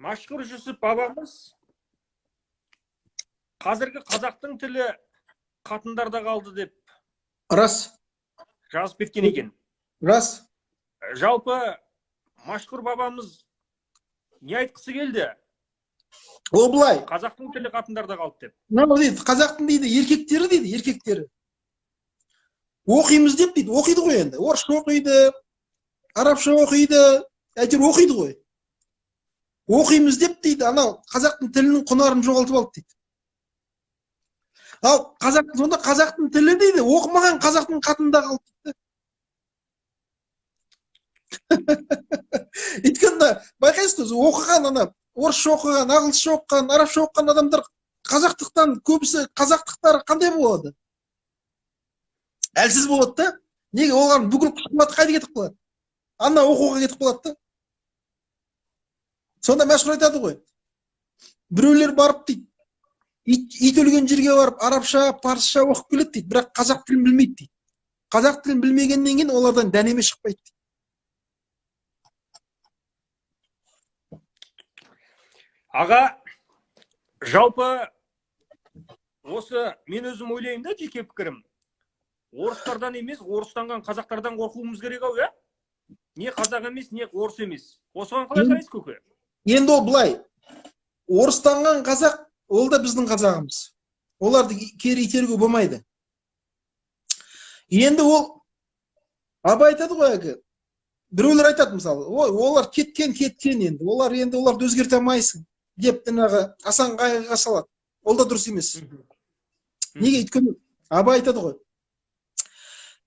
Мәшһүр Жүсіп бабамыз қазіргі қазақтың тілі қатындарда қалды деп Рас. жазып кеткен екен. Рас. Жалпы Мәшһүр бабамыз не айтқысы келді? Ол былай. Қазақтың тілі қатындарда қалды деп. Мынау дейді, қазақтың дейді, еркектері дейді, еркектері. Оқимыз деп дейді, оқиды ғой енді. Орысша оқиды, арабша оқиды, әйтеуір оқиды ғой. Оқимыз деп дейді, анау қазақтың тілінің құнарын жоғалтып алды дейді. Ал қазақ, сонда қазақтың тілі дейді, оқымаған қазақтың қатынында қалды дейді. Өйткені байқайсыз, оқыған ана орысша оқыған, ағылшынша оқыған, арабша оқыған адамдар қазақтықтан көбісі қазақтықтар қандай болады? Әлсіз болады да. Неге оған бүкіл күш қуаты қайда кетіп қалады? Ана оқуға кетіп қалады да. Сонда Мәшһүр айтады ғой. Біреулер барып дейді, ит өлген жерге барып арабша, парсша оқып келеді дейді, бірақ қазақ тілін білмейді дейді. Қазақ тілін білмегеннен кейін олардан дәнеме шықпайды дейді. Аға, жалпы осы мен өзім ойлаймын да, жеке пікірім. Орыстардан емес, орыстанған қазақтардан қорқуымыз керек ау, иә? Не қазақ емес, не орыс емес. Осыған қалай қарайсыз, көке? Енді ол былай, орыстанған қазақ, ол да біздің қазағымыз. Оларды кері итеруге болмайды. Енді ол, Абай айтады ғой әлгі, біреулер айтады мысалы, ой, олар кеткен, кеткен енді, олар енді оларды өзгерте алмайсың деп жаңағы асан қайғыға салады. Ол да дұрыс емес. Неге? Өйткені Абай айтады ғой,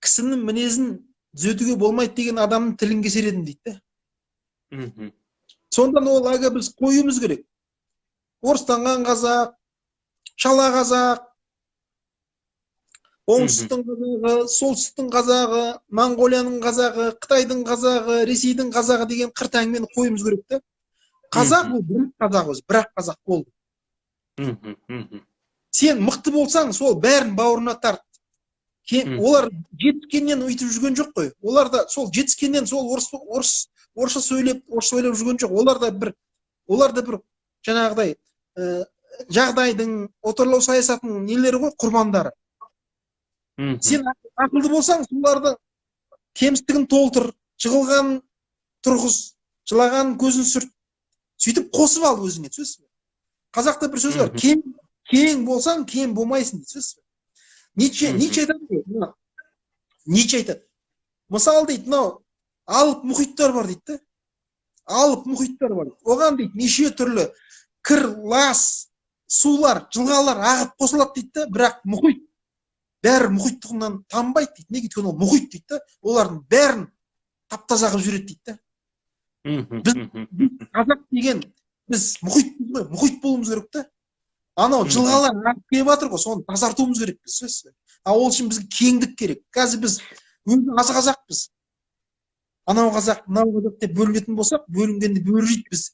кісінің мінезін түзетуге болмайды деген адамның тілін кесер едім дейді де. Сондан ол әлгі біз қоюымыз керек. Орыстанған қазақ, шала қазақ, оңтүстіктің қазағы, солтүстіктің қазағы, Моңғолияның қазағы, Қытайдың қазағы, Ресейдің қазағы деген қырт әңгімені қоюымыз керек те. Қазақ ол бір қазақ өзі, бір ақ қазақ болды. Сен мықты болсаң, сол бәрін бауырына тарт. Олар жетіскеннен өйтіп жүрген жоқ қой. Олар да сол жетіскеннен сол орысша сөйлеп, орысша ойлап жүрген жоқ. Олар да бір жаңағыдай жағдайдың, отарлау саясатының нелері ғой, құрбандары. Сен ақылды болсаң, соларды кемістігін толтыр, жығылғанын тұрғыз, жылағанын көзін сүрт. Сөйтіп қосып ал өзіңе, түсінесіз бе? Қазақта бір сөз бар, кең болсаң, кем болмайсың, түсінесіз бе? Ницше айтады ғой, Ницше айтады. Мысалы дейді, мынау алып мұхиттар бар дейді де. Алып мұхиттар бар. Оған дейді неше түрлі кір, лас, сулар, жылғалар ағып қосылады дейді де, бірақ мұхит бәрі мұхиттығынан танбайды дейді. Неге? Өйткені ол мұхит дейді де, олардың бәрін тап-таза қылып жібереді дейді де. Біз қазақ деген біз мұхитпыз ғой, мұхит болуымыз керек те. Анау жылғалар ағып келіп жатыр ғой, соны тазартуымыз керек біз, түсінесіз бе? Ал ол үшін бізге кеңдік керек. Қазір біз өзі аз қазақпыз. Анау қазақ, мынау қазақ деп бөлінетін болсақ, бөлінгенді бөрі жейді біз.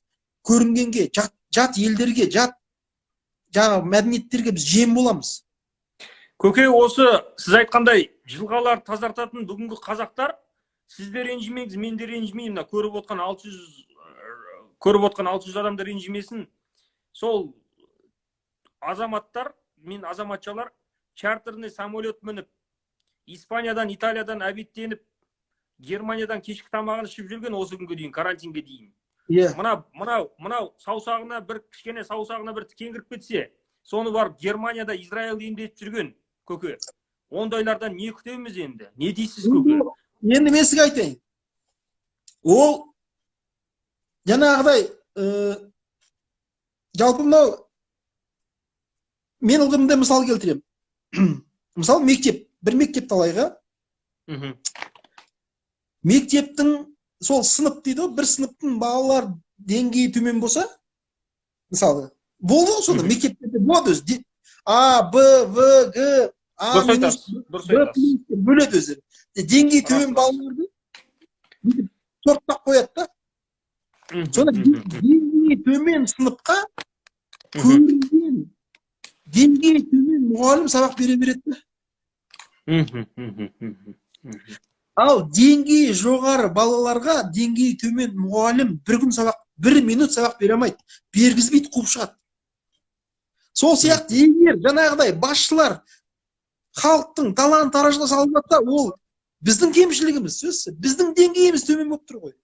Көрінгенге, жат елдерге, жат жаңағы мәдениеттерге біз жем боламыз. Көке, осы сіз айтқандай жылғалар тазартатын бүгінгі қазақтар, сіз де ренжімеңіз, мен де ренжімеймін, мына көріп отқан 600, көріп отқан 600 адам да ренжімесін. Сол азаматтар мен азаматшалар чартерный самолет мініп, Испаниядан, Италиядан обедтеніп, Германиядан кешкі тамағын ішіп жүрген осы күнге дейін, карантинге дейін. Мынау саусағына бір кішкене саусағына бір тікен кіріп кетсе, соны барып Германияда, Израильде емдетіп жүрген көке. Ондайлардан не күтеміз енді? Не дейсіз, көке? Енді мен сізге айтайын. Ол жаңағыдай, жалпы мынау мен ылғымда мысал келтіремін. Мысалы, мектеп, бір мектепті алайық, а? Мектептің сол сынып дейді ғой, бір сыныптың балалар деңгейі төмен болса, мысалы, болды ғой сонда, мектепте болады өзі. А, Б, В, Г, А минус, Б плюс бөледі өзі. Деңгейі төмен балаларды бүйтіп сорттап қояды да. Сонда деңгейі төмен сыныпқа көрінген деңгейі төмен мұғалім сабақ бере береді да. Ал деңгейі жоғары балаларға деңгейі төмен мұғалім бір күн сабақ Бір минут сабақ бере алмайды, бергізбейді, қуып шығады. Сол сияқты егер жаңағыдай басшылар халықтың талан таражға салып жатса, ол біздің кемшілігіміз, сөзсіз. Біздің деңгейіміз төмен болып тұр ғой.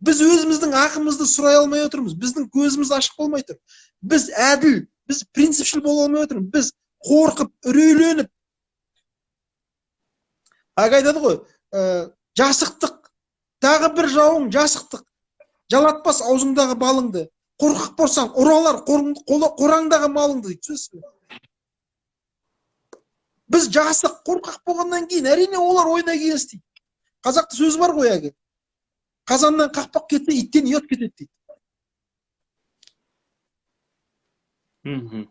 Біз өзіміздің ақымызды сұрай алмай отырмыз, біздің көзіміз ашық болмай тұр. Біз әділ, біз принципшіл бола алмай отырмыз. Біз қорқып, үрейленіп. Әлгі айтады ғой, жасықтық, тағы бір жауың жасықтық. Жалатпас аузыңдағы балыңды. Қорқақ болсаң, ұралар қораңдағы малыңды дейді, сөзсіз. Біз жасық, қорқақ болғаннан кейін әрине олар ойына келген істейді. Қазақта сөз бар ғой әлгі. Қазаннан қақпақ кетсе, иттен ұят кетеді дейді.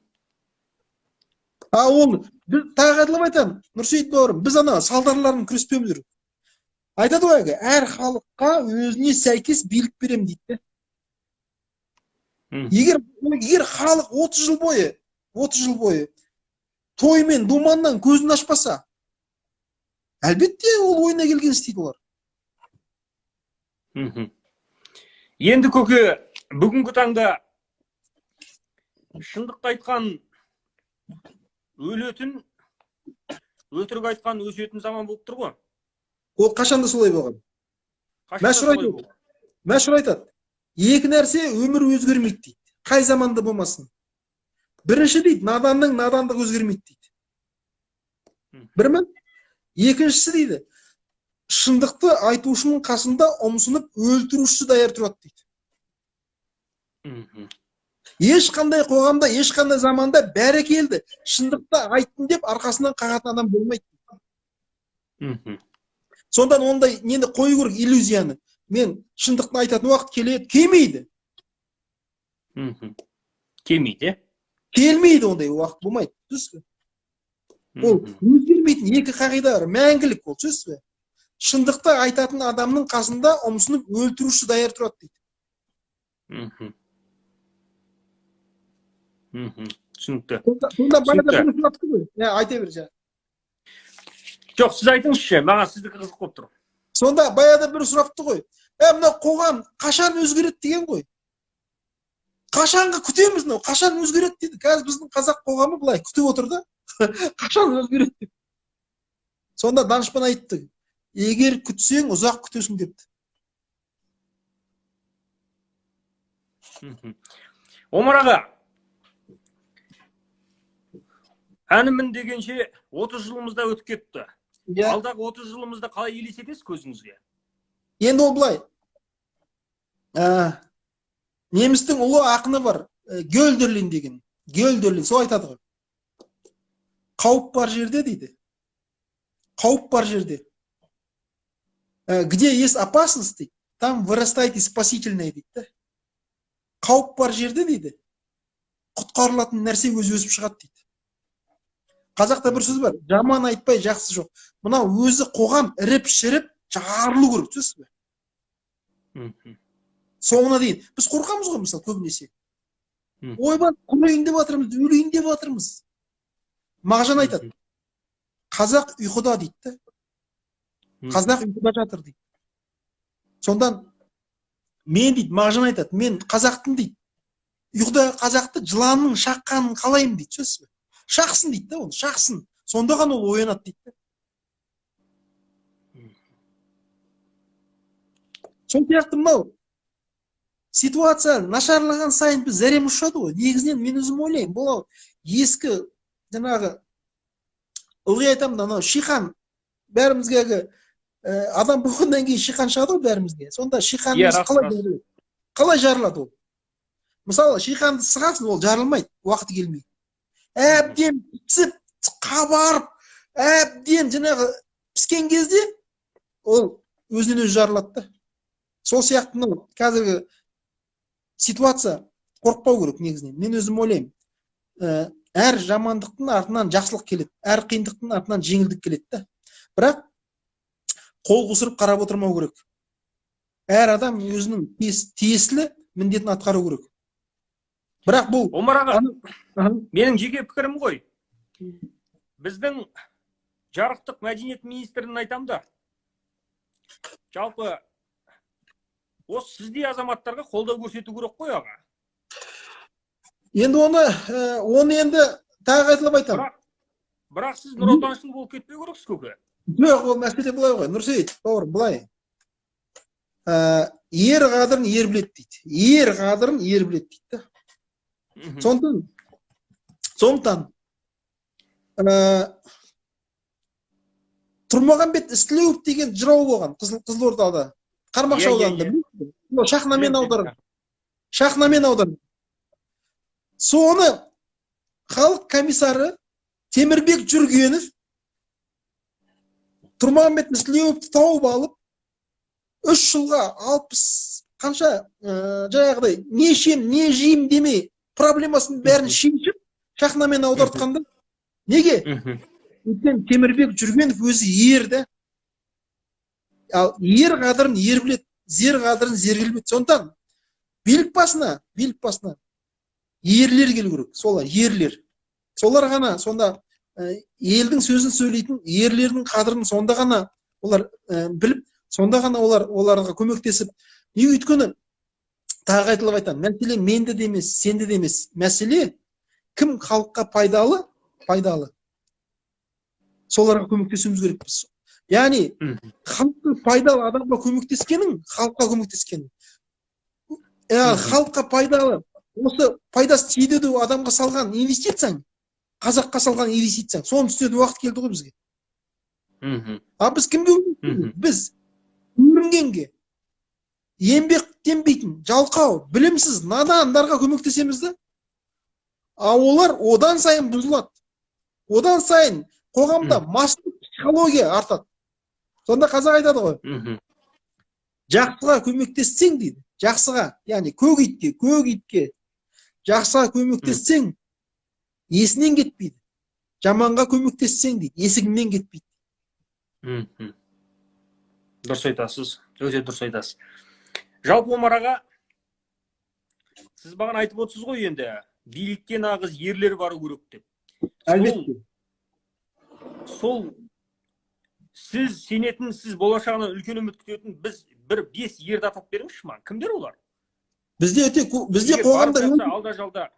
А ол, біз тағы қайталап айтамын, Нұрсейіт бауырым, біз ана салдарларын күреспеуіміз керек. Айтады ғой әлгі, әр халыққа өзіне сәйкес билік беремін дейді. Егер халық 30 жыл бойы, 30 жыл бойы той мен думаннан көзін ашпаса, әлбетте ол ойына келген істейді олар. Енді көке, бүгінгі таңда шындықты айтқан өлетін, өтірік айтқан өсетін заман болып тұр ғой. Ол қашанда солай болған. Қашанда солай болған. Мәшһүр айтады, екі нәрсе өмір өзгермейді дейді. Қай заманда болмасын. Бірінші дейді, наданның надандығы өзгермейді дейді. Бір ме? Екіншісі дейді, шындықты айтушының қасында ұмсынып өлтірушісі даяр тұрады дейді. Ешқандай қоғамда, ешқандай заманда бәрекелді шындықты айттым деп арқасынан қағатын адам болмайды. Сондан ондай нені қою керек, иллюзияны. Мен шындықты айтатын уақыт келеді, келмейді. Келмейді, е? Келмейді, ондай уақыт болмайды. Түсінесіз бе? Ол өзгермейтін екі қағида бар, мәңгілік ол, түсінесіз бе? Шындықты айтатын адамның қасында ұмсынып өлтіруші даяр тұрады дейді. Түсінікті. Сонда баяғыда Түсінікті. бір сұрапты ғой. Иә, айта бер, жаңа. Жоқ, сіз айтыңызшы, маған сіздікі қызық болып тұр. Сонда баяғыда бір сұрапты ғой. Мына қоғам қашан өзгереді деген ғой. Қашанғы күтеміз мынау, қашан өзгереді дейді. Қазір біздің қазақ қоғамы былай күтіп отыр да. Қашан өзгереді деп. Сонда данышпан айтты. Егер күтсең, ұзақ күтесің депті. Омар аға, әнімін дегенше 30 жылымызда өтіп кетті. Алдағы 30 жылымызда қалай елестетесіз көзіңізге? Енді ол былай. Немістің ұлы ақыны бар, Гөлдерлин деген. Гөлдерлин, сол айтады ғой. Қауіп бар жерде дейді. Қауіп бар жерде. Где есть опасность, дейді, там вырастает и спасительное дейді да. Қауіп бар жерде дейді, құтқарылатын нәрсе өзі өсіп шығады дейді. Қазақта бір сөз бар, жаман айтпай жақсы жоқ. Мынау өзі қоғам іріп шіріп жарылу керек, түсінесіз бе? Соңына дейін. Біз қорқамыз ғой мысалы көбінесе. Ойбай, құрайын деп жатырмыз, өлейін деп жатырмыз. Мағжан айтады, қазақ ұйқыда дейді да. Қазақ ұйқыда жатыр дейді. Сондан мен дейді, Мағжан айтады, мен қазақтың дейді, ұйқыдағы қазақты жыланның шаққанын қалаймын дейді, түсінесіз бе? Шақсын дейді да оны, шақсын. Сонда ғана ол оянады дейді да. Сол сияқты мынау ситуация нашарлаған сайын біз зәрем ұшады ғой. Негізінен мен өзім ойлаймын, бұл ескі жаңағы ылғи айтамын да, анау шихан бәрімізге әлгі, адам болғаннан кейін шихан шығады ғой бәрімізге. Сонда шихан қалай жарылады? Қалай жарылады ол? Мысалы, шиқанды сығасың, ол жарылмайды, уақыты келмей. Әбден пісіп, қабарып, әбден жаңағы піскен кезде ол өзінен өзі жарылады да. Сол сияқты мынау қазіргі ситуация қорықпау керек негізінен. Мен өзім ойлаймын, әр жамандықтың артынан жақсылық келеді, әр қиындықтың артынан жеңілдік келеді да. Бірақ қол қусырып қарап отырмау керек. Әр адам өзінің тиесілі міндетін атқару керек. Бірақ бұл Омар аға, менің жеке пікірім ғой. Біздің жарықтық мәдениет министрін айтам да. Жалпы Осы сіздей азаматтарға қолдау көрсету керек қой, аға. Енді оны енді тағы қайталап айтамын. Бірақ сіз Нұр Отаншыл болып кетпеу керексіз, көке. Жоқ, ол мәселе былай ғой, Нұрсейіт бауырым, былай. Ер қадірін ер біледі дейді. Ер қадірін ер біледі дейді да. Сондықтан Тұрмағанбет Ізтілеуов деген жырау болған Қызылордада, Қармақшы ауданында. Ол Шахнамен аударған. Шахнамен аударған. Соны халық комиссары Темірбек Жүргенов Тұрмағанбет Ізтілеуовті тауып алып, 3 жылға 60 қанша, жаңағыдай не ішем, не жеймін демей, проблемасын бәрін шешіп, Шахнамен аудартқанда. Неге? Өйткені Темірбек Жүргенов өзі ер да. Ал ер қадірін ер біледі, зер қадірін зергер біледі. Сондықтан билік басына ерлер келу керек. Солар, ерлер. Солар ғана сонда елдің сөзін сөйлейтін ерлердің қадірін сонда ғана олар біліп, сонда ғана олар оларға көмектесіп. Неге? Өйткені тағы қайталап айтамын, мәселе менде де емес, сенде де емес. Мәселе кім халыққа пайдалы, пайдалы. Соларға көмектесуіміз керекпіз. Яғни халыққа пайдалы адамға көмектескенің, халыққа көмектескенің. Халыққа пайдалы, осы пайдасы тиді деп адамға салған инвестицияң, қазаққа салған инвестицияң, соны түсінетін уақыт келді ғой бізге. А біз кімге көмектесеміз? Біз көрінгенге, еңбектенбейтін, жалқау, білімсіз, надандарға көмектесеміз да. А олар одан сайын бұзылады. Одан сайын қоғамда мастық психология артады. Сонда қазақ айтады ғой, жақсыға көмектессең дейді, жақсыға, яғни көк итке, көк итке, жақсыға көмектессең, есінен кетпейді. Жаманға көмектессең дейді, есігіңнен кетпейді. Дұрыс айтасыз, өте дұрыс айтасыз. Жалпы, Омар аға, сіз бағана айтып отырсыз ғой енді, билікке нағыз ерлер бару керек деп. Әлбетте. Сол сіз сенетін, сіз болашағынан үлкен үміт күтетін біз бір бес ерді атап беріңізші маған. Кімдер олар? Бізде Егер қоғамда барып жатса, алда жалда.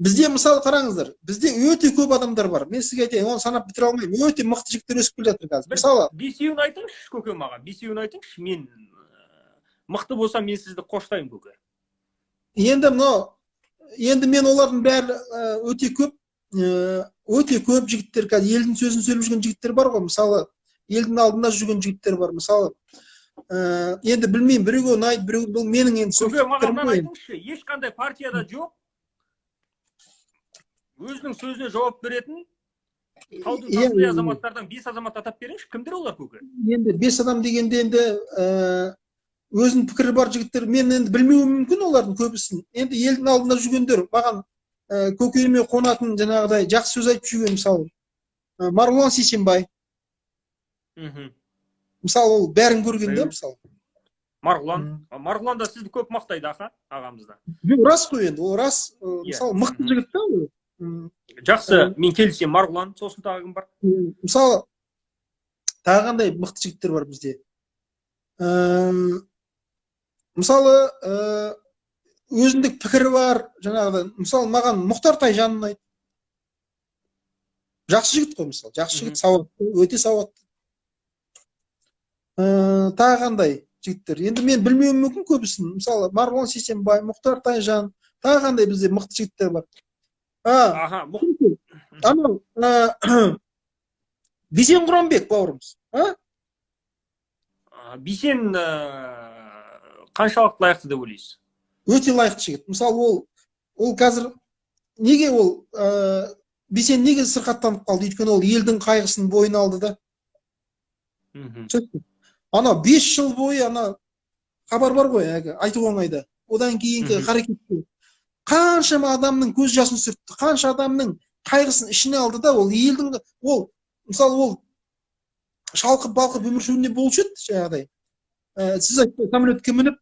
Бізде, мысалы, қараңыздар, бізде өте көп адамдар бар. Мен сізге айтайын, оны санап бітіре алмаймын. Өте мықты жігіттер өсіп келе жатыр қазір. Бір Мысалы, бесеуін айтыңызшы, көке, маған. Бесеуін айтыңызшы, мен мықты болсам, мен сізді қоштаймын, көке. Енді мынау, енді мен олардың бәрі өте көп, өте көп жігіттер қазір елдің сөзін сөйлеп жүрген жігіттер бар ғой. Мысалы, елдің алдында жүрген жігіттер бар. Мысалы, енді білмеймін, біреуге ұнайды, біреу, бұл менің енді Көке, маған пікірім мынаны ғой енді. айтыңызшы, ешқандай партияда жоқ, өзінің сөзіне жауап беретін таудың тасындай азаматтардан бес азамат атап беріңізші. Кімдер олар, көке? Енді бес адам дегенде енді өзінің пікірі бар жігіттер, мен енді білмеуім мүмкін олардың көбісін. Енді елдің алдында жүргендер, маған көкейіме қонатын, жаңағыдай жақсы сөз айтып жүрген, мысалы, Марғұлан Сейсембай. Мысалы, ол бәрін көрген да, мысалы. Марғұлан. Марғұлан да сізді көп мақтайды, аха, ағамыз да. Жоқ, рас қой енді, ол рас. Мысалы, мықты жігіт та ол. Жақсы, мен келісемін. Марғұлан, сосын тағы кім бар? Мысалы, тағы қандай мықты жігіттер бар бізде? Мысалы, өзіндік пікірі бар жаңағыдай, мысалы, маған Мұхтар Тайжан ұнайды. Жақсы жігіт қой, мысалы, жақсы жігіт, сауатты, өте сауатты. Тағы қандай жігіттер? Енді мен білмеуім мүмкін көбісін. Мысалы, Марғұлан Сейсембай, Мұхтар Тайжан, тағы қандай бізде мықты жігіттер бар? Аха. Анау Бейсен Құранбек бауырымыз, а? Бейсен қаншалықты лайықты деп ойлайсыз? Өте лайықты жігіт. Мысалы, ол қазір неге ол Бейсен неге сырқаттанып қалды? Өйткені ол елдің қайғысын бойына алды да. Түсінікті. Анау 5 жыл бойы ана хабар бар ғой, әлгі айту оңай да. Одан кейінгі қарекетте қаншама адамның көз жасын сүртті, қанша адамның қайғысын ішіне алды да. Ол елдің, ол, мысалы, ол шалқып балқып өмір сүруіне болушы еді жаңағыдай. Сіз айтты, самолетке мініп,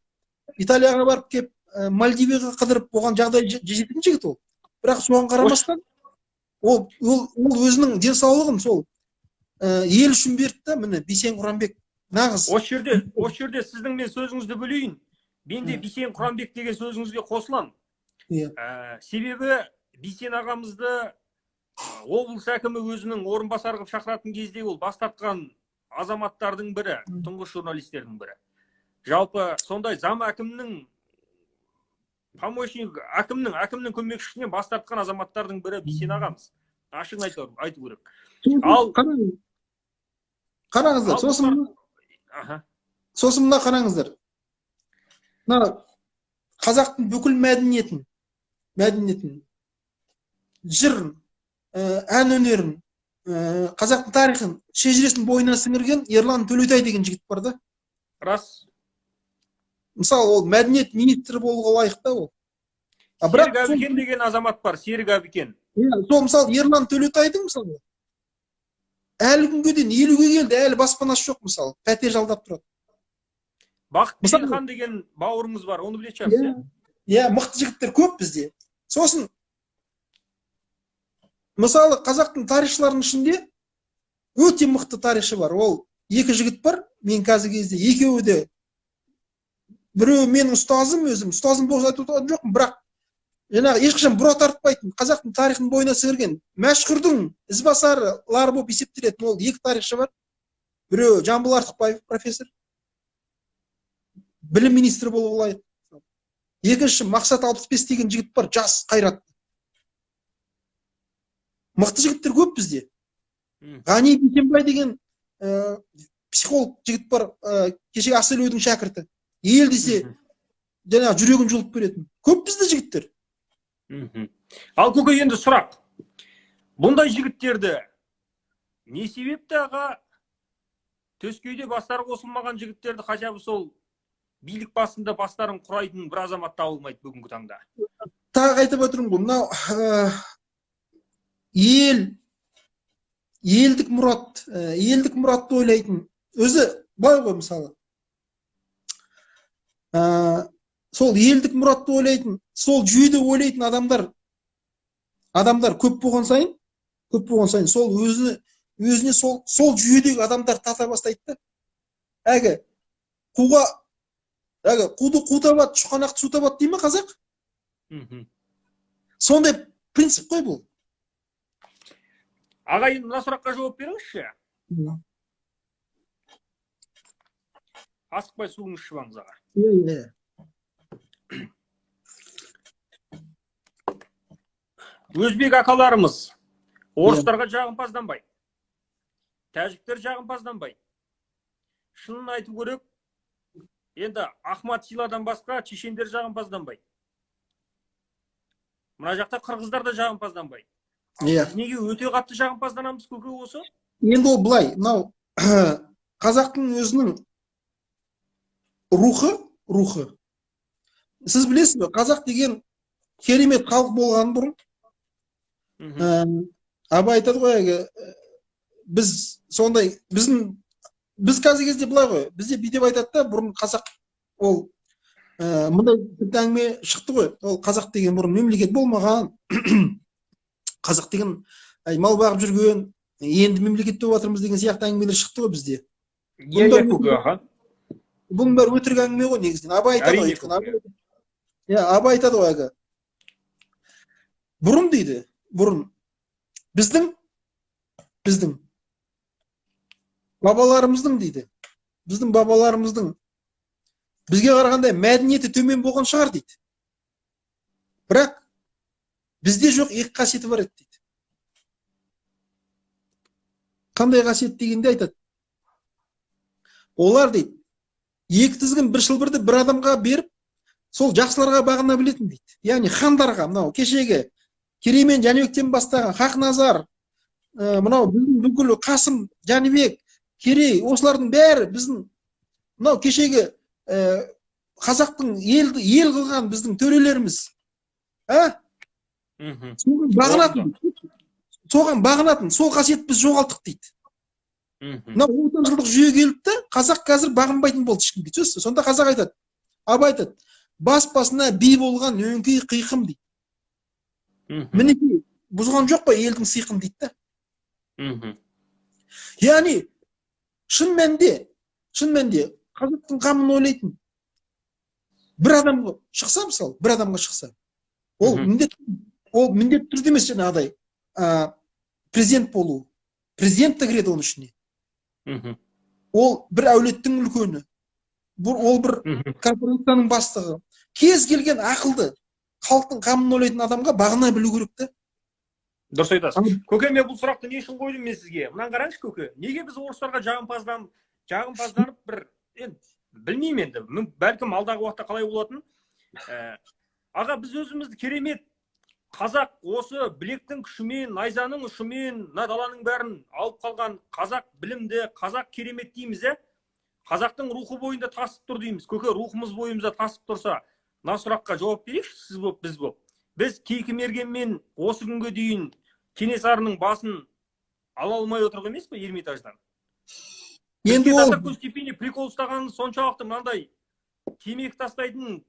Италияға барып келіп, Мальдивияға қыдырып, оған жағдай жететін жігіт ол. Бірақ соған қарамастан ол өзінің денсаулығын сол ел үшін берді да. Міне, Бейсен Құранбек нағыз. Осы жерде сіздің мен сөзіңізді бөлейін. Мен де Бейсен Құранбек деген сөзіңізге қосыламын. Иә. Себебі Бейсен ағамызды облыс әкімі өзінің орынбасары қылып шақыратын кезде ол бас тартқан азаматтардың бірі, тұңғыш журналистердің бірі. Жалпы сондай зам әкімнің помощник, әкімнің көмекшісінен бас тартқан азаматтардың бірі Бейсен ағамыз. Ашығын айту керек. Ал қараңыздар, сосын сосын мына қараңыздар. Мына қазақтың бүкіл мәдениетін, жырын, ән өнерін, қазақтың тарихын, шежіресін бойына сіңірген Ерлан Төлеутай деген жігіт бар да. Рас. Мысалы, ол мәдениет министрі болуға лайық та ол. Серік Әбікен деген азамат бар, Серік Әбікен. Сол мысалы Ерлан Төлеутайдың мысалы әлі күнге дейін 50-ге келді, әлі баспанасы жоқ мысалы, пәтер жалдап тұрады. Бақыт Беделхан деген бауырымыз бар, оны білетін шығарсыз, иә? Иә, мықты жігіттер көп бізде. Сосын мысалы қазақтың тарихшыларының ішінде өте мықты тарихшы бар. Ол екі жігіт бар, мен қазіргі кезде екеуі де, біреуі менің ұстазым, өзім ұстазым болып айтып отырған жоқпын, бірақ жаңағы ешқашан бұра тартпайтын, қазақтың тарихын бойына сіңірген Мәшһүрдің ізбасарлары болып есептелетін ол екі тарихшы бар. Біреуі Жамбыл Артықбаев профессор, білім министрі болуға лайық. Екінші Мақсат 65 деген жігіт бар, жас, қайратты. Мықты жігіттер көп бізде. Ғани Бейсенбай деген психолог жігіт бар, кеше Асылөдің шәкірті. Ел десе, жаңағы жүрегін жұлып беретін. Көп бізде жігіттер. Ал көке, енді сұрақ. Бұндай жігіттерді не себепті аға төскейде бастары қосылмаған жігіттерді хотя бы сол билік басында бастарын құрайтын бір азамат табылмайды бүгінгі таңда? Тағы айтып отырмын ғой, мынау елдік мұрат, елдік мұратты ойлайтын. Өзі былай ғой мысалы. Сол елдік мұратты ойлайтын, сол жүйеде ойлайтын адамдар көп болған сайын, сол өзіне сол жүйедегі адамдар тарта бастайды да. Әлгі қуға, әлгі қуды қу табады, шұқанақты су табады дей ме қазақ? Сондай принцип қой бұл. Аға, енді мына сұраққа жауап беріңізші. Асықпай суыңызды ішіп алыңыз, аға. Иә. Өзбек акаларымыз орыстарға жағымпазданбай, тәжіктер жағымпазданбай. Шынын айту керек, енді Ахмат Силадан басқа чешендер жағымпазданбай. Мына жақта қырғыздар да жағымпазданбай. Иә. Біз неге өте қатты жағымпазданамыз көке осы? Енді ол былай, мынау қазақтың өзінің рухы. Сіз білесіз бе, қазақ деген керемет халық болған бұрын. Абай айтады ғой, әлгі, біз сондай, біз қазіргі кезде былай ғой, бізде бүйтіп айтады да, бұрын қазақ ол мындай тіпті әңгіме шықты ғой, ол қазақ деген бұрын мемлекет болмаған, қазақ деген мал бағып жүрген, енді мемлекет болып жатырмыз деген сияқты әңгімелер шықты ғой бізде. Бұның бәрі өтірік әңгіме ғой негізінен. Абай айтады ғой, өйткені Абай айтады ғой, әлгі. Бұрын дейді, бұрын біздің бабаларымыздың дейді, біздің бабаларымыздың бізге қарағанда мәдениеті төмен болған шығар дейді. Бірақ бізде жоқ екі қасиеті бар еді дейді. Қандай қасиет дегенде айтады. Олар дейді, екі тізгін бір шылбырды бір адамға беріп, сол жақсыларға бағына білетін дейді. Яғни хандарға, мынау кешегі Керей мен Жәнібектен бастаған Хақназар, мынау біздің бүкіл Қасым, Жәнібек, Керей, осылардың бәрі біздің мынау кешегі қазақтың ел қылған біздің төрелеріміз. Соған бағынатын, сол қасиет біз жоғалттық дейді. Мынау отаршылдық жүйе келді де, қазақ қазір бағынбайтын болды ешкімге. Түсінесіз бе? Сонда қазақ айтады, Абай айтады, бас басына би болған өңкей қиқым дейді. Мінекей бұзған жоқ па елдің сиқын дейді да. Яғни шын мәнінде қазақтың қамын ойлайтын, Бір адамға шықса, мысалы, бір адамға шықса, ол міндетті түрде емес жаңағыдай президент болу. Президент те кіреді оның ішіне. Ол бір әулеттің үлкені, ол бір корпорацияның бастығы. Кез келген ақылды, халықтың қамын ойлайтын адамға бағына білу керек те. Дұрыс айтасыз. Көке, мен бұл сұрақты не үшін қойдым мен сізге? Мынаны қараңызшы, көке. Неге біз орыстарға жағымпазданып бір, енді білмеймін енді, бәлкім алдағы уақытта қалай болатын. Аға, біз өзімізді керемет қазақ, осы білектің күшімен, найзаның ұшымен, мына даланың бәрін алып қалған қазақ білімді, қазақ керемет дейміз, ә? Қазақтың рухы бойында тасып тұр дейміз. Көке, рухымыз бойымызда тасып тұрса, мына сұраққа жауап берейікші, сіз болып, біз болып. Біз Кейкі Мергенмен осы күнге дейін Кенесарының басын ала алмай отырық емес пе Эрмитаждан? Енді Бізге ол до такой степени прикол ұстағанымыз соншалықты, мынандай темекі тастайтын,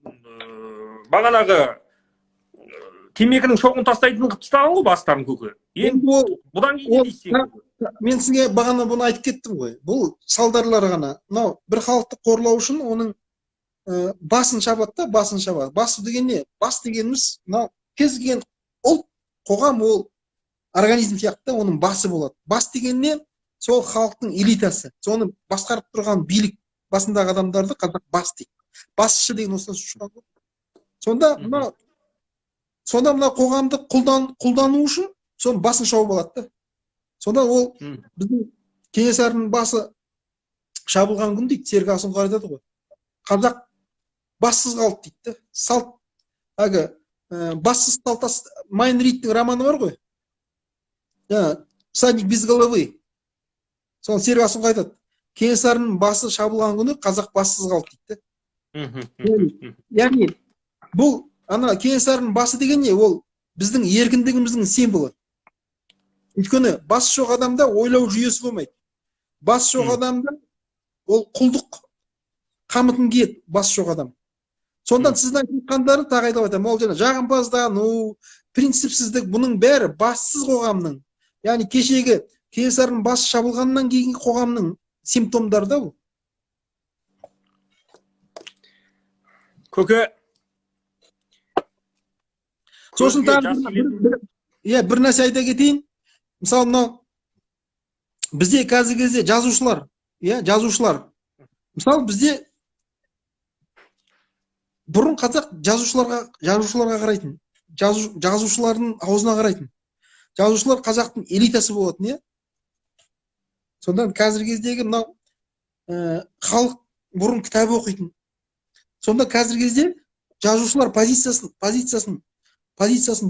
бағанағы темекінің шоғын тастайтын қылып тастаған ғой бастарын, көке. Енді Енді ол бұдан кейін не ол дейсіз сен, көке? Мен сізге бағана бұны айтып кеттім ғой. Бұл салдарлары ғана. Мынау бір халықты қорлау үшін оның басын шабады да, басын шабады. Басу деген не? Бас дегеніміз мынау кез келген ұлт, қоғам ол организм сияқты, оның басы болады. Бас деген не? Сол халықтың элитасы, соны басқарып тұрған билік басындағы адамдарды қазақ бас дейді. Басшы деген осыдан шыққан ғой. Сонда мына қоғамды құлдану үшін соның басын шауып алады да. Сонда ол біздің Кенесарының басы шабылған күн дейді, Серік Ақсұңқар айтады ғой. Қазақ бассыз қалды дейді да. Салт, әлгі, бассыз салт, Майн Ридтің романы бар ғой. Жаңа, Всадник без головы. Соны Серік Ақсұңқар айтады. Кенесарының басы шабылған күні қазақ бассыз қалды дейді да. Яғни бұл ана Кенесарының басы деген не? Ол біздің еркіндігіміздің символы. Өйткені бас жоқ адамда ойлау жүйесі болмайды. Бас жоқ адамда ол құлдық қамытын киеді, бас жоқ адам. Сондан сіздің айтқандарыңыз тағы айтып айтамын, ол жаңа жағымпаздану, принципсіздік, бұның бәрі бассыз қоғамның, яғни кешегі Кенесарының басы шабылғаннан кейінгі қоғамның симптомдары да бұл. Көке. Сосын Көзге тағы жас келетін. бір нәрсе айта кетейін. Мысалы, мынау бізде қазіргі кезде жазушылар, иә, жазушылар. Мысалы, бізде бұрын қазақ жазушыларға қарайтын, жазушылардың аузына қарайтын. Жазушылар қазақтың элитасы болатын, иә. Сондан қазіргі кездегі мынау, халық бұрын кітап оқитын. Сонда қазіргі кезде жазушылар позициясын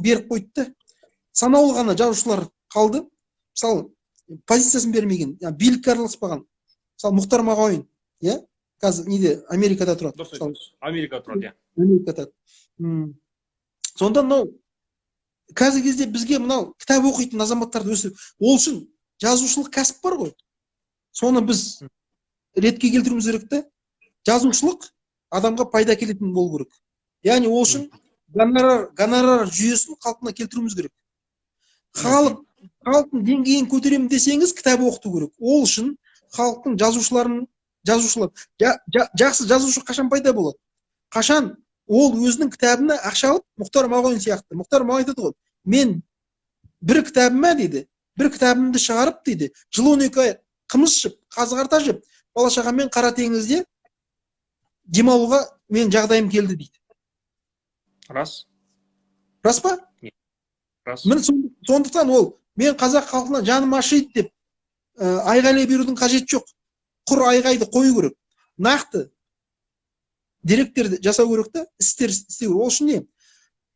беріп қойды да. Санаулы ғана жазушылар қалды. Мысалы, позициясын бермеген, яғни билікке араласпаған. Мысалы, Мұхтар Мағауин, иә, қазір неде, Америкада тұрады. Дұрыс Мысалы, айтасыз. Америкада тұрады, иә. Америкада тұрады. Сонда мынау қазіргі кезде бізге мынау кітап оқитын азаматтарды өсіру, ол үшін жазушылық кәсіп бар ғой. Соны біз ретке келтіруіміз керек те. Жазушылық адамға пайда әкелетін болу керек. Яғни ол үшін гонорар жүйесін қалпына келтіруіміз керек. Халықтың деңгейін көтеремін десеңіз, кітап оқыту керек. Ол үшін халықтың жазушыларын, жазушылар, жақсы жазушы қашан пайда болады? Қашан ол өзінің кітабына ақша алып, Мұхтар Мағауин сияқты. Мұхтар Мағауин айтады ғой, мен бір кітабыма дейді, бір кітабымды шығарып дейді, жыл 12 ай қымыз ішіп, қазы қарта жеп, бала шағаммен Қара теңізде демалуға мен жағдайым келді дейді. Рас. Рас па? Рас. Міне сондықтан ол мен қазақ халқына жаным ашиды деп, айғайлай берудің қажеті жоқ. Құр айғайды қою керек. Нақты деректерді жасау керек та, істер істеу керек. Ол үшін не?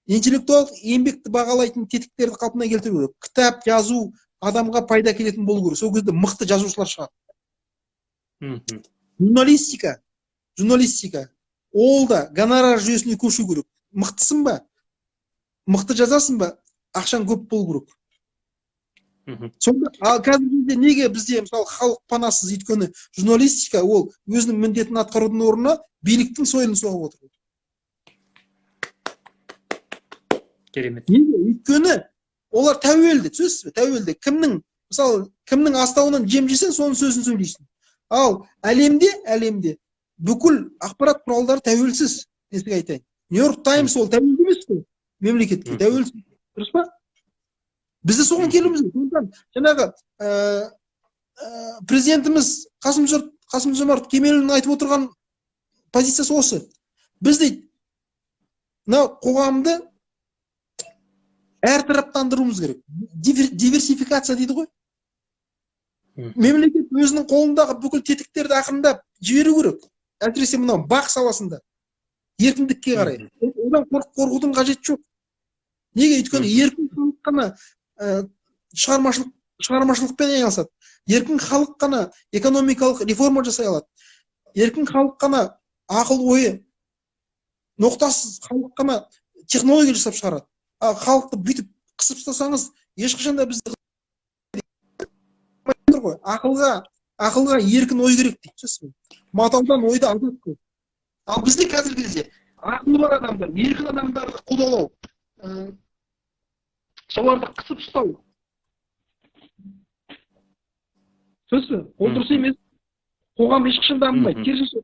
Интеллектуалдық еңбекті бағалайтын тетіктерді қалпына келтіру керек. Кітап жазу адамға пайда әкелетін болу керек. Сол кезде мықты жазушылар шығады. Журналистика. Ол да гонорар жүйесіне көшу керек. Мықтысың ба? Мықты жазасың ба? Ақшаң көп болу керек. Сонда, ал қазіргі кезде неге бізде, мысалы, халық панасыз? Өйткені журналистика ол өзінің міндетін атқарудың орнына биліктің сойылын соғып отыр. Керемет. Неге? Өйткені олар тәуелді, түсінесіз бе? Тәуелді. Кімнің, мысалы, кімнің астауынан жем жесең, соның сөзін сөйлейсің. Ал әлемде бүкіл ақпарат құралдары тәуелсіз. Мен сізге айтайын. Нью-Йорк Таймс ол тәуелді емес қой мемлекетке, тәуелсіз, дұрыс па? Біз де соған келуіміз керек. Сондықтан жаңағы президентіміз Қасым-Жомарт Кемелұлының айтып отырған позициясы осы. Біз дейді, мынау қоғамды әртараптандыруымыз керек. Диверсификация дейді ғой. Мемлекет өзінің қолындағы бүкіл тетіктерді ақырындап жіберу керек. Әсіресе мынау бақ саласында еркіндікке қарай. Одан қорқудың қажеті жоқ. Неге? Өйткені еркін халық қана шығармашылықпен айналысады. Еркін халық қана экономикалық реформа жасай алады. Еркін халық қана ақыл ойы ноқтасыз халық қана технология жасап шығарады. Ал халықты бүйтіп қысып ұстасаңыз, ешқашан да бізді ғой. Ақылға еркін ой керек дейді. Түсінесіз бе? Матаудан ойды азат қыл. Ал бізде қазіргі кезде ақылы бар адамдар, еркін адамдарды қудалау, соларды қысып ұстау. Түсінесіз бе? Ол дұрыс емес. Қоғам ешқашан дамымайды. Керісінше,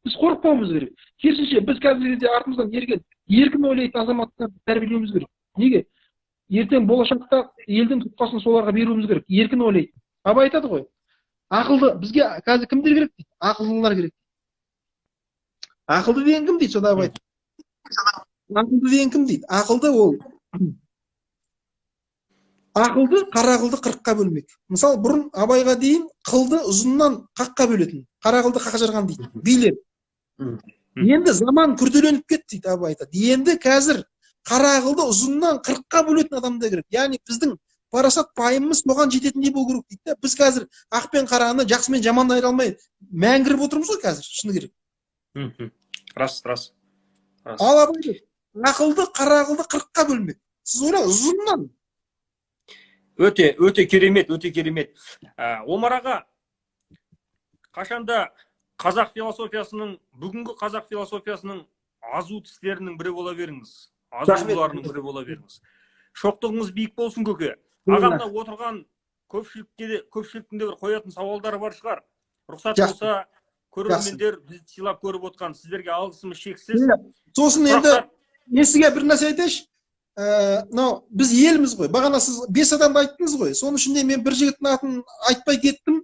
біз қорықпауымыз керек. Керісінше, біз қазіргі кезде артымыздан ерген, еркін ойлайтын азаматтарды тәрбиелеуіміз керек. Неге? Ертең болашақта елдің тұтқасын соларға беруіміз керек. Еркін ойлайтын. Абай айтады ғой, ақылды бізге қазір кімдер керек дейді? Ақылдылар керек. Ақылды деген кім дейді? Сонда Абай айтады. Ақылды деген кім дейді? Ақылды ол ақылды қара қылды 40-қа бөлмек. Мысалы, бұрын Абайға дейін қылды ұзыннан қаққа бөлетін. Қара қылды қақ жарған дейді билер. Енді заман күрделеніп кетті дейді Абай айтады. Енді қазір қара қылды ұзыннан 40-қа бөлетін адамдар керек. Яғни біздің парасат пайымымыз соған жететіндей болу керек дейді да. Біз қазір ақ пен қараны, жақсы мен жаманды айыра алмай мәңгіріп отырмыз ғой қазір, шыны керек. Рас, рас. Рас. Ал Абай айтады, ақылды қара қылды 40-қа бөлмек. Сіз ойлаңыз, ұзыннан. Өте, өте керемет, өте керемет. Омар аға, қашанда қазақ философиясының, бүгінгі қазақ философиясының азу тістерінің бірі бола беріңіз. Азуларының бірі бола беріңіз. Шоқтығыңыз биік болсын, көке. Аға, мына отырған көпшіліктің де бір қоятын сауалдары бар шығар. Рұқсат болса, көрермендер бізді сыйлап көріп отқан сіздерге алғысымыз шексіз. Сосын енді мен сізге бір нәрсе айтайыншы. Мынау біз елміз ғой. Бағана сіз 5 адамды айттыңыз ғой. Соның ішінде мен бір жігіттің атын айтпай кеттім.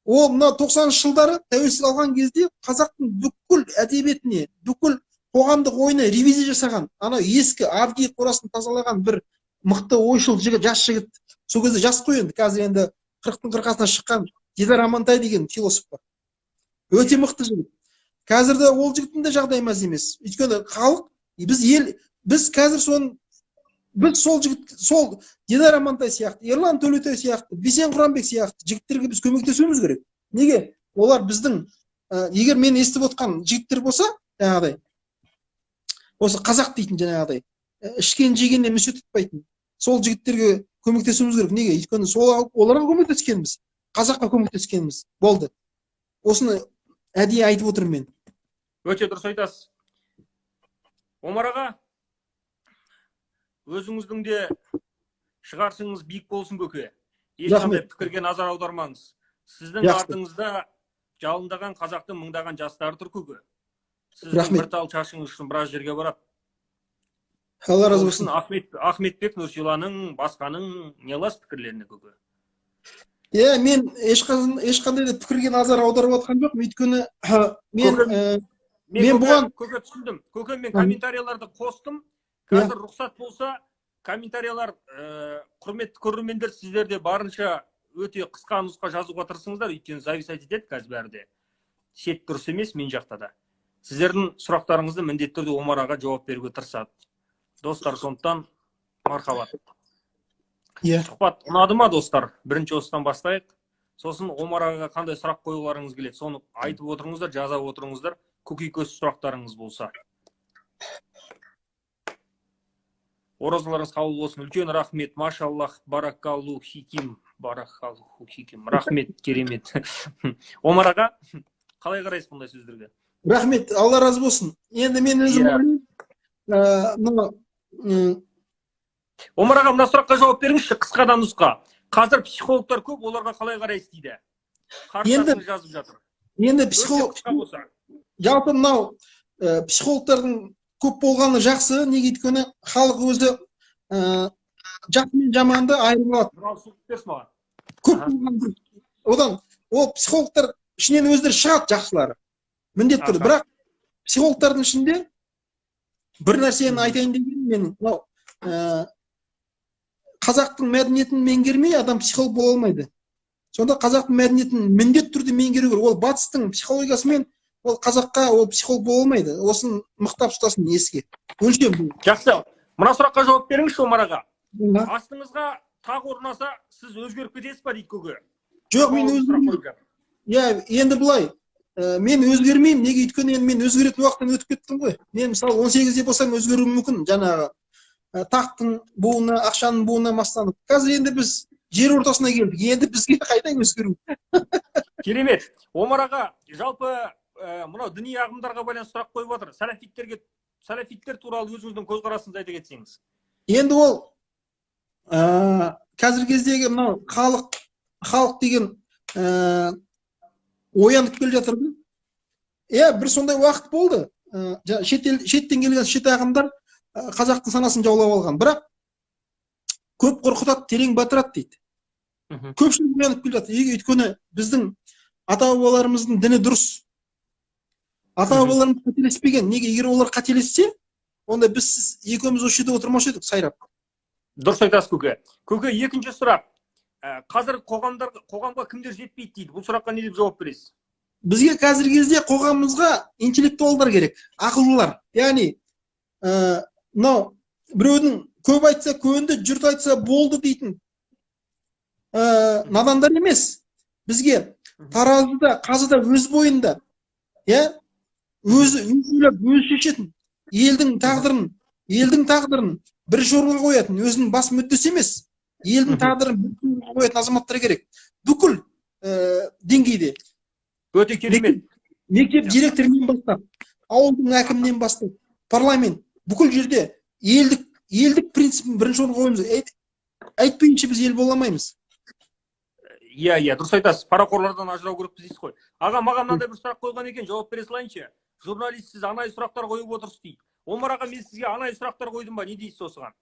Ол мына тоқсаныншы жылдары тәуелсіздік алған кезде қазақтың бүкіл әдебиетіне, бүкіл қоғамдық ойына ревизия жасаған, анау ескі Авгий қорасын тазалаған бір мықты ойшыл жігіт, жас жігіт. Сол кезде жас қой енді, қазір енді қырықтың қырқасына шыққан Дидар Амантай деген философ бар. Өте мықты жігіт. Қазір де ол жігіттің де жағдайы мәз емес. Өйткені халық, біз ел, біз қазір соны, біз сол жігіт, сол Дидар Амантай сияқты, Ерлан Төлеутай сияқты, Бейсен Құранбек сияқты жігіттерге біз көмектесуіміз керек. Неге? Олар біздің, егер мен естіп отқан жігіттер болса, жаңағыдай, осы қазақ дейтін жаңағыдай, ішкен жегеннен мүше тұтпайтын, сол жігіттерге көмектесуіміз керек. Неге? Өйткені сол оларға көмектескенбіз, қазаққа көмектескенбіз. Болды. Осыны әдейі айтып отырмын мен. Өте дұрыс айтасыз. Омар аға, өзіңіздің де шығарсыңыз биік болсын, көке. Ешқандай пікірге назар аудармаңыз. Сіздің артыңызда жалындаған қазақтың мыңдаған жастары тұр, көке. Сіздің бір тал шашыңыз үшін біраз жерге барады. Алла разы болсын. Ахметбек Нұрсиланың, басқаның не аласыз пікірлеріне, көке? Иә, мен ешқандай да пікірге назар аударып отқан жоқпын, өйткені мен бұған Көке түсіндім. Көке, мен комментарияларды қостым. Қазір рұқсат болса, комментариялар, құрметті көрермендер, сіздер де барынша өте қысқа нұсқа жазуға тырысыңыздар, өйткені зависать етеді қазір бәрі де. Сет дұрыс емес мен жақта да. Сіздердің сұрақтарыңызды міндетті түрде Омар аға жауап беруге тырысады. Достар, сондықтан мархабат. Сұхбат ұнады ма, достар? Бірінші осыдан бастайық. Сосын Омар ағаға қандай сұрақ қоюларыңыз келеді, соны айтып отырыңыздар, жаза отырыңыздар, көкейкөз сұрақтарыңыз болса. Оразаларыңыз қабыл болсын. Үлкен рахмет. Машаллах, баракаллу хиким, баракаллу хиким. Рахмет, керемет. Омар аға, қалай қарайсыз бұндай сөздерге? Рахмет, Алла разы болсын. Енді мен өзім ойлаймын, мына, Омар аға, мына сұраққа жауап беріңізші, қысқадан нұсқа. Қазір психологтар көп, оларға қалай қарайсыз дейді. Қарсыласын жазып жатыр. Енді Өте психолог қысқа болса. Жалпы мынау Психологтардың көп болғаны жақсы. Неге? Өйткені халық өзі жақсы мен жаманды айырып алады. Нұралы, су берші маған. Көп болған дұрыс. Одан ол психологтар ішінен өздері шығады, жақсылары міндетті түрде. Бірақ психологтардың ішінде бір нәрсені айтайын дегенім, мен мынау қазақтың мәдениетін меңгермей адам психолог бола алмайды. Сонда қазақтың мәдениетін міндетті түрде меңгеру керек. Ол батыстың психологиясымен ол қазаққа ол психолог бола алмайды. Осыны мықтап ұстасын еске, өлшем бұл. Жақсы, мына сұраққа жауап беріңізші, Омар аға. Астыңызға тақ орнаса, сіз өзгеріп кетесіз ба дейді, көке. Жоқ, мен Сұрақ өзгермеймін. қойып жатыр. Иә, енді былай, мен өзгермеймін. Неге? Өйткені енді мен өзгеретін уақыттан өтіп кеттім ғой. Мен, мысалы, 18-де болсам, өзгеруім мүмкін, жаңағы тақтың буына, ақшаның буына мастанып. Қазір енді біз жер ортасына келдік, енді бізге қайда өзгеру? Керемет. Омар аға, жалпы мынау діни ағымдарға байланысты сұрақ қойып жатыр. Сәләфиттер туралы өзіңіздің көзқарасыңызды айта кетсеңіз. Енді ол қазіргі кездегі мынау халық деген оянып келе жатыр да. Иә, бір сондай уақыт болды, шеттен келген шет ағымдар қазақтың санасын жаулап алған. Бірақ көп қорқытады, терең батырады дейді. Көпшілік оянып келе жатыр. Неге? Өйткені біздің ата бабаларымыздың діні дұрыс, ата бабаларымыз қателеспеген. Неге? Егер олар қателессе, онда біз сіз екеуміз осы жерде отырмаушы едік сайрап. Дұрыс айтасыз, көке. Көке, екінші сұрақ. Қазір қоғамға кімдер жетпейді дейді. Бұл сұраққа не деп жауап бересіз? Бізге қазіргі кезде қоғамымызға интеллектуалдар керек, ақылдылар. Яғни мынау біреудің көп айтса көнді, жұрт айтса болды дейтін надандар емес. Бізге таразыда, қазыда өз бойында, иә, өзі ойлап, өзі шешетін, елдің тағдырын бірінші орынға қоятын, өзінің бас мүддесі емес, елдің тағдырын бірінші орынға қоятын азаматтар керек бүкіл деңгейде. Өте керемет. Мектеп директорынан бастап, ауылдың әкімінен бастап, парламент, бүкіл жерде елдік принципін бірінші орынға қоюымыз. Әйтпейінше біз ел бола алмаймыз. Иә, дұрыс айтасыз. Парақорлардан ажырау керекпіз дейсіз ғой. Аға, маған мынандай бір сұрақ қойған екен, жауап бере салайыншы. Журналист, сіз анайы сұрақтар қойып отырсыз дейді. Омар аға, мен сізге анайы сұрақтар қойдым ба, не дейсіз осыған?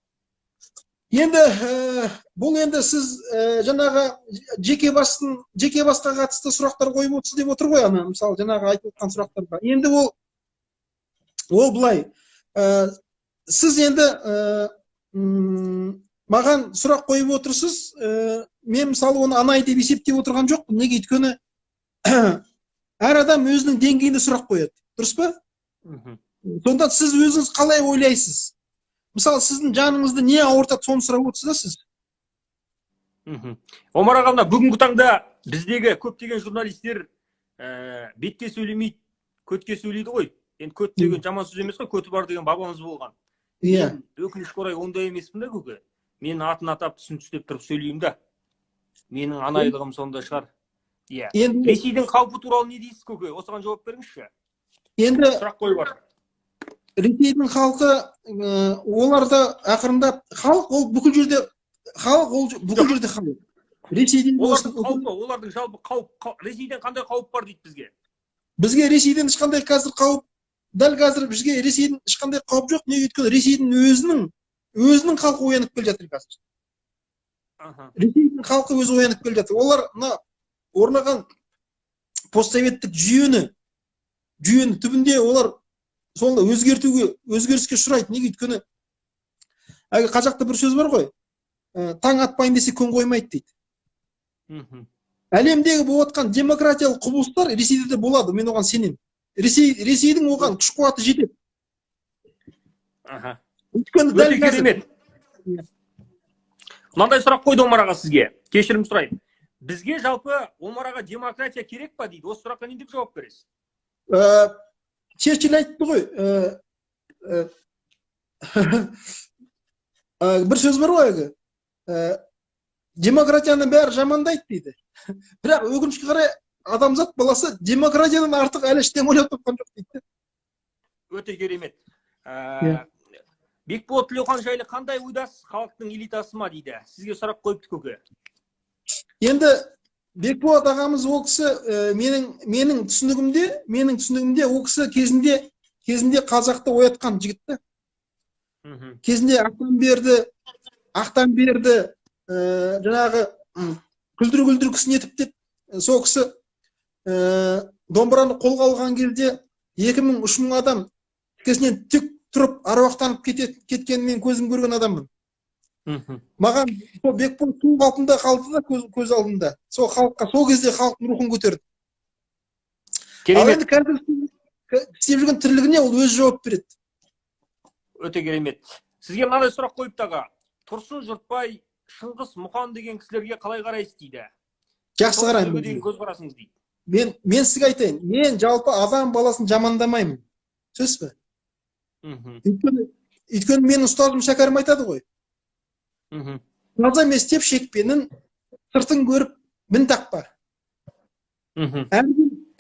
Енді бұл енді сіз жаңағы жеке басқа қатысты сұрақтар қойып отырсыз деп отыр ғой ана, мысалы, жаңағы айтып отқан сұрақтарға. Енді ол былай, сіз енді маған сұрақ қойып отырсыз, мен, мысалы, оны анайы деп есептеп отырған жоқпын. Неге? Өйткені әр адам өзінің деңгейінде сұрақ қояды, дұрыс па? Сонда сіз өзіңіз қалай ойлайсыз? Мысалы, сіздің жаныңызды не ауыртады, соны сұрап отырсыз да сіз. Омар аға, мына бүгінгі таңда біздегі көптеген журналистер бетке сөйлемейді, көтке сөйлейді ғой. Енді көт деген жаман сөз емес қой, көті бар деген бабамыз болған. Иә. Мен өкінішке орай ондай емеспін да, көке. Мен атын атап, түсін түстеп тұрып сөйлеймін да. Менің анайылығым сонда шығар. Иә. Енді Ресейдің қаупі туралы не дейсіз, көке? Осыған жауап беріңізші. Енді Сұрақ қойып жатыр. Ресейдің халқы, олар да ақырындап, халық ол бүкіл жерде халық, ол бүкіл жерде халық. Ресейден Олардың болсын, қаупі, олардың жалпы қауіп, Ресейден қандай қауіп бар дейді бізге? Бізге Ресейден ешқандай қазір қауіп, дәл қазір бізге Ресейден ешқандай қауіп жоқ. Неге? Өйткені Ресейдің өзінің халқы оянып келе жатыр қазір. Ресейдің халқы өзі оянып келе жатыр. Олар мына орнаған постсоветтік жүйені түбінде олар соны өзгертуге, өзгеріске ұшырайды. Неге? Өйткені әлгі қазақта бір сөз бар ғой, таң атпайын десе, күн қоймайды дейді. Әлемдегі болып жатқан демократиялық құбылыстар Ресейде де болады, мен оған сенемін. Ресейдің оған күш қуаты жетеді. Өйткені дәл Өте қазір керемет. Мынандай сұрақ қойды, Омар аға, сізге. Кешірім сұраймын. Бізге жалпы, Омар аға, демократия керек па дейді. Осы сұраққа не деп жауап бересіз? Черчилль айтты ғой, бір сөз бар ғой әлгі, демократияны бәрі жамандайды дейді, бірақ өкінішке қарай адамзат баласы демократиядан артық әлі ештеңе ойлап тапқан жоқ дейді. Өте керемет. Иә. Бекболат Тілеухан жайлы қандай ойдасыз? Халықтың элитасы ма дейді. Сізге сұрақ қойыпты, көке. Енді Бекболат ағамыз, ол кісі менің түсінігімде ол кісі кезінде Кезінде қазақты оятқан жігіт та. Кезінде Ақтанберді жаңағы күлдір-күлдір кісінетіп деп, сол кісі домбыраны қолға алған кезде 2000-3000 адам тікесінен тік тұрып аруақтанып кеткенін мен көзім көрген адаммын. Маған сол Бекбол ту қалпында қалды да көз алдымда. Сол халыққа, сол кезде халықтың рухын көтерді. Ал енді қазір істеп жүрген тірлігіне ол өзі жауап береді. Өте керемет. Сізге мынандай сұрақ қойыпты, аға. Тұрсын Жұртбай, Шыңғыс Мұқан деген кісілерге қалай қарайсыз дейді. Жақсы Сол қараймын. кісілерге деген көзқарасыңыз дейді. Мен сізге айтайын, мен жалпы адам баласын жамандамаймын. Сөз бе? Өйткені менің ұстазым Шәкәрім айтады ғой. Таза емес деп шекпенін сыртын көріп мін тақпа.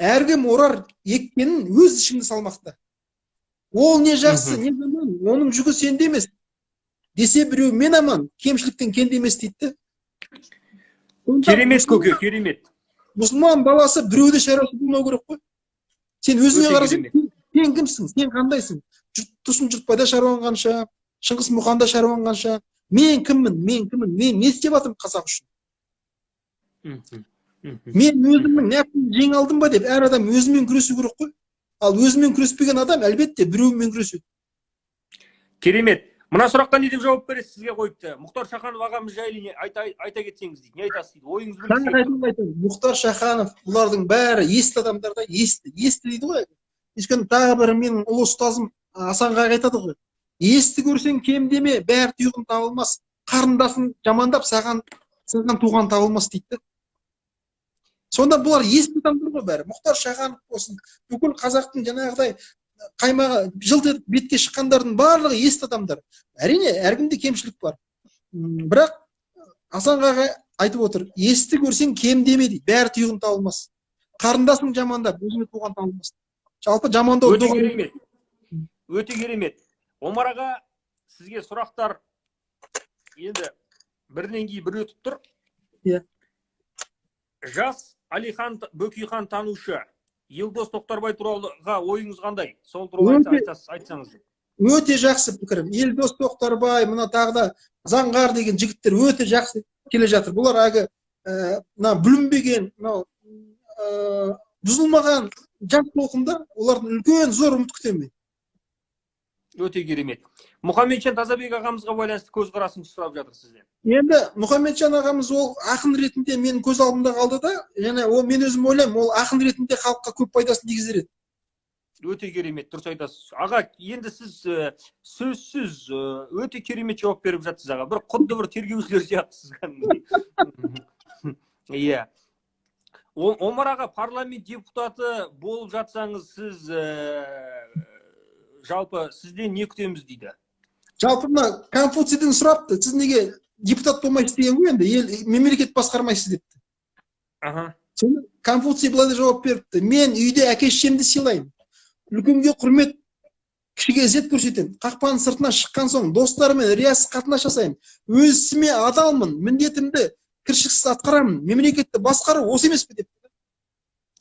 Әркім орар екпенін өз ішіңді салмақта. Ол не жақсы, не жаман, оның жүгі сенде емес. Десе біреу мен аман, кемшіліктен кенде емес дейді де. Керемет, көке, керемет. Мұсылман баласы біреуде шаруасы болмау керек қой. Сен өзіңе Өте қарасаң, керемет. сен кімсің, сен қандайсың? Тұрсын Жұртбайда шаруаң қанша, Шыңғыс Мұқанда шаруаң қанша? Мен кіммін, мен кіммін, мен не істеп жатырмын қазақ үшін? Мен өзімнің нәпсімді жеңе алдым ба деп әр адам өзімен күресу керек қой. Ал өзімен күреспеген адам әлбетте біреумен күреседі. Керемет. Мына сұраққа не деп жауап бересіз, сізге қойыпты. Мұхтар Шаханов ағамыз жайлы не айта кетсеңіз дейді. Не айтасыз дейді. Ойыңызды Тағы білгісі келіп тұр. айтайын. Мұхтар Шаханов, бұлардың бәрі есті адамдар да, есті, есті дейді ғой. Өйткені тағы бір менің ұлы ұстазым Асан Қайғы айтады ғой. Есті көрсең кем деме, бәрі тұйғын табылмас. Қарындасын жамандап саған туған табылмас дейді де. Сонда бұлар есті адамдар ғой бәрі. Мұхтар Шаханов болсын, бүкіл қазақтың жаңағыдай қаймағы жылт етіп бетке шыққандардың барлығы есті адамдар. Әрине, әркімде кемшілік бар. Бірақ Асан Қайғы айтып отыр, есті көрсең кем деме дейді, бәрі тұйғын табылмас. Қарындасың жамандап, өзіңе туған табылмас. Жалпы жамандау Өте доғал. керемет. Өте керемет. Омар аға, сізге сұрақтар енді бірінен кейін бірі өтіп тұр. Жас Әлихан Бөкейхан танушы Елдос Тоқтарбай туралыға ойыңыз қандай? Сол туралы айтсаңыз. Өте жақсы пікірім. Елдос Тоқтарбай, мына тағы да Заңғар деген жігіттер өте жақсы келе жатыр. Бұлар әлгі мына бүлінбеген, мынау бұзылмаған жас толқында, олардың үлкен зор үміт күтемін мен. Өте керемет. Мұхамеджан Тазабек ағамызға байланысты көзқарасыңызды сұрап жатыр сізден. Енді Мұхамеджан ағамыз ол ақын ретінде менің көз алдымда қалды да, және ол мен өзім ойлаймын, ол ақын ретінде халыққа көп пайдасын тигізер еді. Өте керемет, дұрыс айтасыз. Аға, енді сіз сөзсіз өте керемет жауап беріп жатсыз, аға. Бір құдды бір тергеушілер сияқтысыз кәдімгідей. Иә. Омар аға, парламент депутаты болып жатсаңыз, сіз жалпы сізден не күтеміз дейді? Жалпы мына Конфуцийден сұрапты, сіз неге депутат болмайсыз деген ғой енді, ел, мемлекет басқармайсыз депті. Сонда Конфуций былай да жауап беріпті. Мен үйде әке шешемді сыйлаймын. Үлкенге құрмет, кішіге ізет көрсетемін. Қақпаның сыртына шыққан соң достарыммен риясыз қатынас жасаймын. Өз ісіме адалмын, міндетімді кіршіксіз атқарамын. Мемлекетті басқару осы емес пе деп.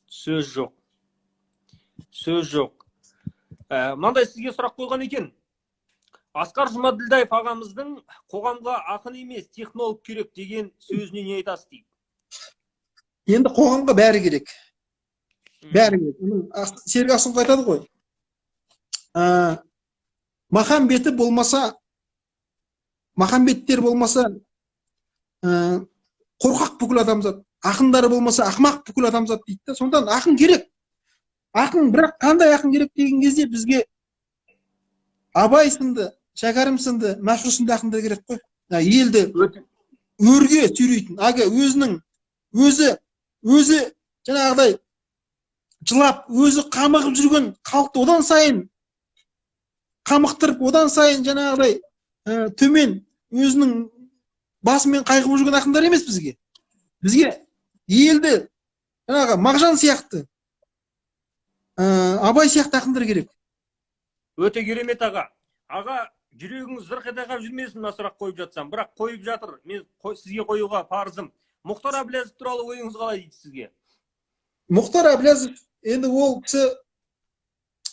Сөз жоқ. Сөз жоқ. Мынандай сізге сұрақ қойған екен. Асқар Жұмаділдаев ағамыздың қоғамға ақын емес, технолог керек деген сөзіне не айтасыз дейді? Енді қоғамға бәрі керек. Бәрі керек. Оның Серік Асымов айтады ғой. Махамбеті болмаса, Махамбеттер болмаса, қорқақ бүкіл адамзат, ақындары болмаса ақымақ бүкіл адамзат дейді да. Сондықтан ақын керек. Ақын, бірақ қандай ақын керек деген кезде бізге Абай сынды, Шәкәрім сынды, Мәшһүр сынды ақындар керек қой. Елді өрге сүйрейтін, әлгі өзінің, өзі, өзі жаңағыдай жылап, өзі қамығып жүрген халықты одан сайын қамықтырып, одан сайын жаңағыдай төмен өзінің басымен қайғырып жүрген ақындар емес бізге. Бізге елді жаңағы Мағжан сияқты, Абай сияқты ақындар керек. Өте керемет, аға. Аға, жүрегіңіз зырқ ете қалып жүрмесін мына сұрақ қойып жатсам, бірақ қойып жатыр. Мен сізге қоюға парызым. Мұхтар Әблязов туралы ойыңыз қалай дейді сізге? Мұхтар Әблязов енді ол кісі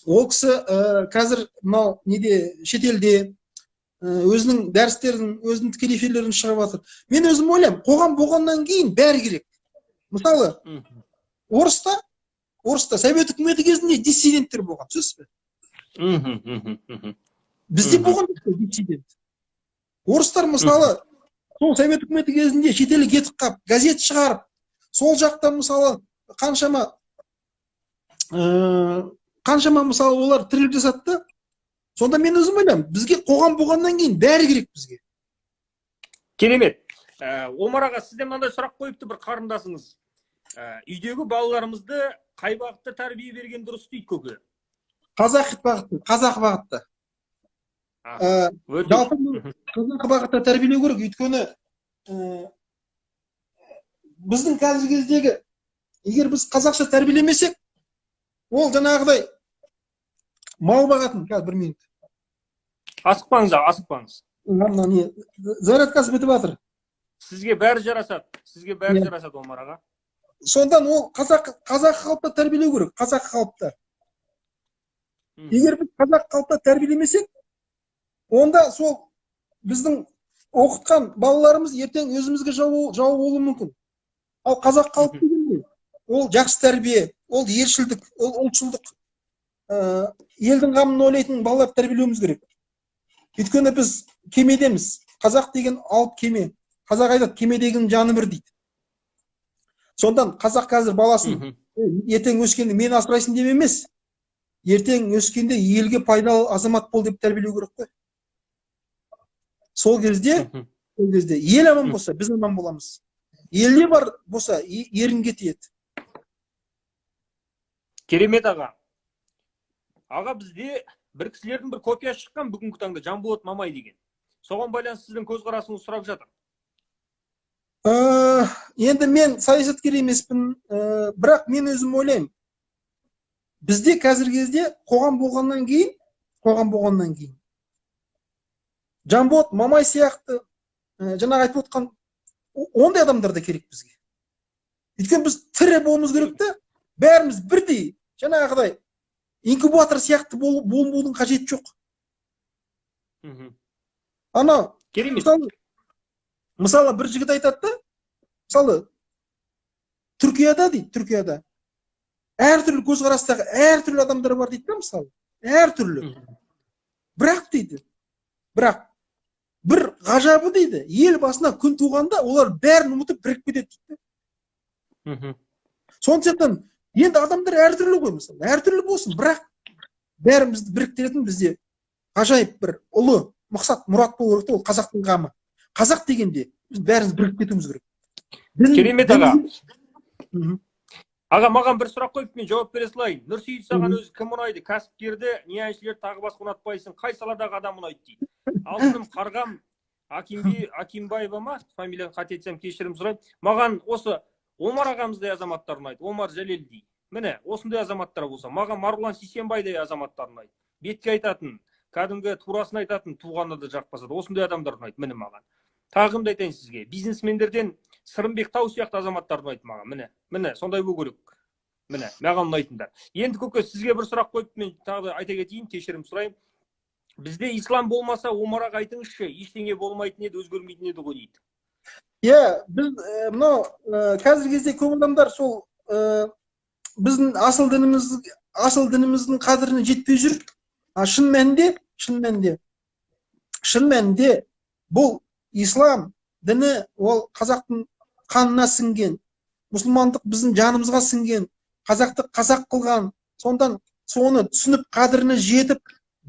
Ол кісі қазір мынау неде, шетелде өзінің дәрістерін, өзінің тікелей эфирлерін шығарып жатыр. Мен өзім ойлаймын, қоғам болғаннан кейін бәрі керек. Мысалы, орыста совет үкіметі кезінде диссиденттер болған, түсінесіз бе? Бізде болған жоқ қой диссидент. Орыстар, мысалы, сол совет үкіметі кезінде шетелге кетіп қалып, газет шығарып, сол жақта, мысалы, қаншама, мысалы, олар тірлік жасады да. Сонда мен өзім ойлаймын, бізге қоғам болғаннан кейін бәрі керек бізге. Керемет. Омар аға, сізден мынандай сұрақ қойыпты бір қарындасыңыз. Үйдегі балаларымызды қай бағытта тәрбие берген дұрыс дейді, көке? Қазақи бағытта, қазақы бағытта. Жалпы қазақы бағытта тәрбиелеу керек, өйткені біздің қазіргі кездегі, егер біз қазақша тәрбиелемесек, ол жаңағыдай мал бағатын. Қазір, бір минут. Асықпаңыз, аға, асықпаңыз. Мына не, зарядкасы бітіп жатыр. Сізге бәрі жарасады, сізге бәрі Иә. жарасады, Омар аға. Сондан ол қазақы қалыпта тәрбиелеу керек, қазақы қалыпта. Егер біз қазақ қалыпта тәрбиелемесек, онда сол біздің оқытқан балаларымыз ертең өзімізге жау болуы мүмкін. Ал қазақ қалып деген не? Ол жақсы тәрбие, ол ершілдік, ол ұлтшылдық. Елдің қамын ойлайтын балалар тәрбиелеуіміз керек. Өйткені біз кемедеміз. Қазақ деген алып кеме. Қазақ айтады, кемедегінің жаны бір дейді. Сондан қазақ қазір баласын ертең өскенде мені асырайсың деп емес, ертең өскенде елге пайдалы азамат бол деп тәрбиелеу керек қой. Сол кезде, сол кезде ел аман болса, біз аман боламыз. Елде бар болса, ерінге тиеді. Керемет, аға. Аға, бізде бір кісілердің бір копиясы шыққан бүгінгі таңда, Жанболат Мамай деген. Соған байланысты сіздің көзқарасыңызды сұрап жатыр. Енді мен саясаткер емеспін, бірақ мен өзім ойлаймын. Бізде қазіргі кезде қоғам болғаннан кейін Жанболат Мамай сияқты, жаңағы айтып отқан ондай адамдар да керек бізге. Өйткені біз тірі болуымыз керек те, бәріміз бірдей, жаңағыдай инкубатор сияқты болудың қажеті жоқ. Анау Керемет. мысалы, бір жігіт айтады да, мысалы, Түркияда дейді, Түркияда әртүрлі көзқарастағы әртүрлі адамдар бар дейді да, мысалы, әртүрлі. Бірақ дейді, бірақ бір ғажабы дейді, ел басына күн туғанда олар бәрін ұмытып, бірігіп кетеді дейді. Сондықтан енді адамдар әртүрлі ғой, мысалы, әртүрлі болсын, бірақ бәрімізді біріктіретін бізде ғажайып бір ұлы мақсат, мұрат болу керек те, ол қазақтың қамы. Қазақ дегенде біз бәріміз бірігіп кетуіміз керек. Керемет, аға. Аға, маған бір сұрақ қойып, мен жауап бере салайын. Нұрсейіт, саған өзі кім ұнайды? Кәсіпкерді, не әншілер, тағы басқа ұнатпайсың? Қай саладағы адам ұнайды дейді. Алтыным Қарғам Акимбаева ма? Фамилияны қате айтсам, кешірім сұраймын. Маған осы Омар ағамыздай азаматтар ұнайды. Омар Жәлелдей. Міне, осындай азаматтар болса. Маған Марғұлан Сейсенбайдай азаматтар ұнайды. Бетке айтатын, кәдімгі турасын айтатын, туғаны да жақпаса да осындай адамдар ұнайды міне маған. Тағы кімді айтайын сізге? Бизнесмендерден Сырымбек Тау сияқты азаматтар ұнайды маған. Міне, міне, сондай болу керек. Міне, маған ұнайтындар. Енді, көке, сізге бір сұрақ қойып, мен тағы да айта кетейін, кешірім сұраймын. Бізде ислам болмаса, Омар аға, айтыңызшы, ештеңе болмайтын еді, өзгермейтін еді ғой дейді. Иә, біз мынау қазіргі кезде көп адамдар сол біздің асыл дініміз, асыл дініміздің қадіріне жетпей жүр. А шын мәнінде бұл ислам діні, ол қазақтың қанына сіңген, мұсылмандық біздің жанымызға сіңген, қазақты қазақ қылған. Сондан соны түсініп, қадіріне жетіп,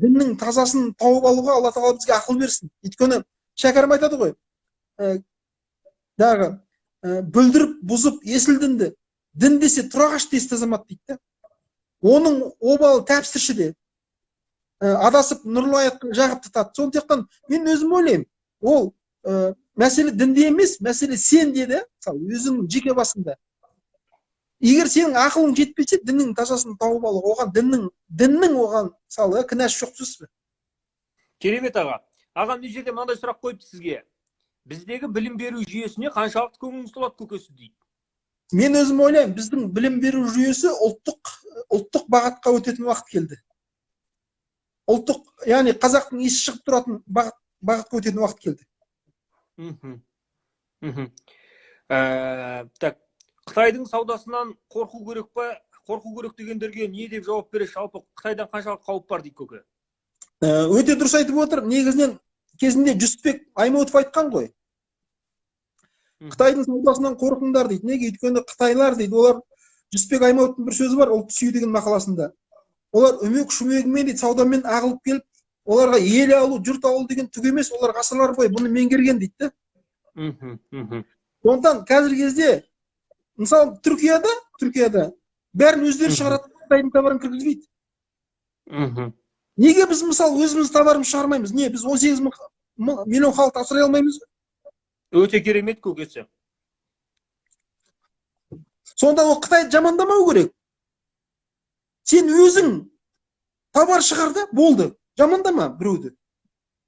діннің тазасын тауып алуға Алла Тағала бізге ақыл берсін. Өйткені Шәкәрім айтады ғой, дағы бүлдіріп, бұзып есіл дінді, дін десе тұра қаш десті азамат дейді да. Оның обалы тәпсірші де адасып нұрлы аятқа жағып тұтады. Сондықтан мен өзім ойлаймын, ол мәселе дінде емес, мәселе сенде де, мысалы, өзіңнің жеке басыңда. Егер сенің ақылың жетпесе діннің тазасын тауып алуға, оған діннің оған, мысалы, кінәсі жоқ, түсінесіз бе? Керемет, аға. Аға, мына жерде мынандай сұрақ қойыпты сізге. Біздегі білім беру жүйесіне қаншалықты көңіліңіз толады, көкесі, дейді. Мен өзім ойлаймын, біздің білім беру жүйесі ұлттық бағытқа өтетін уақыт келді. Ұлттық, яғни қазақтың иісі шығып тұратын бағытқа өтетін уақыт келді. мхм мхм Так, Қытайдың саудасынан қорқу керек па? Қорқу керек дегендерге не деп жауап бересіз? Жалпы, Қытайдан қаншалықты қауіп бар дейді, көке? Өте дұрыс айтып отыр. Негізінен, кезінде Жүсіпбек Аймауытов айтқан ғой: «Қытайдың саудасынан қорқыңдар», – дейді. Неге? Өйткені қытайлар, дейді, олар, Жүсіпбек Аймауытовтың бір сөзі бар «Ұлтты сүю» деген мақаласында, олар үмек шүмегімен, дейді, саудамен ағылып келіп, оларға ел алу, жұрт алу деген түк емес, олар ғасырлар бойы бұны меңгерген дейді да. мхм мхм Сондықтан қазіргі кезде, мысалы, Түркияда бәрін өздері шығарады, қытайдың товарын кіргізбейді. Неге біз, мысалы, өзіміз товарымызды шығармаймыз? Не, біз 18 миллион халықты асырай алмаймыз ба? Өте керемет, көкесі. Сонда ол Қытайды жамандамау керек. Сен өзің товар шығар да, болды, жамандама біреуді.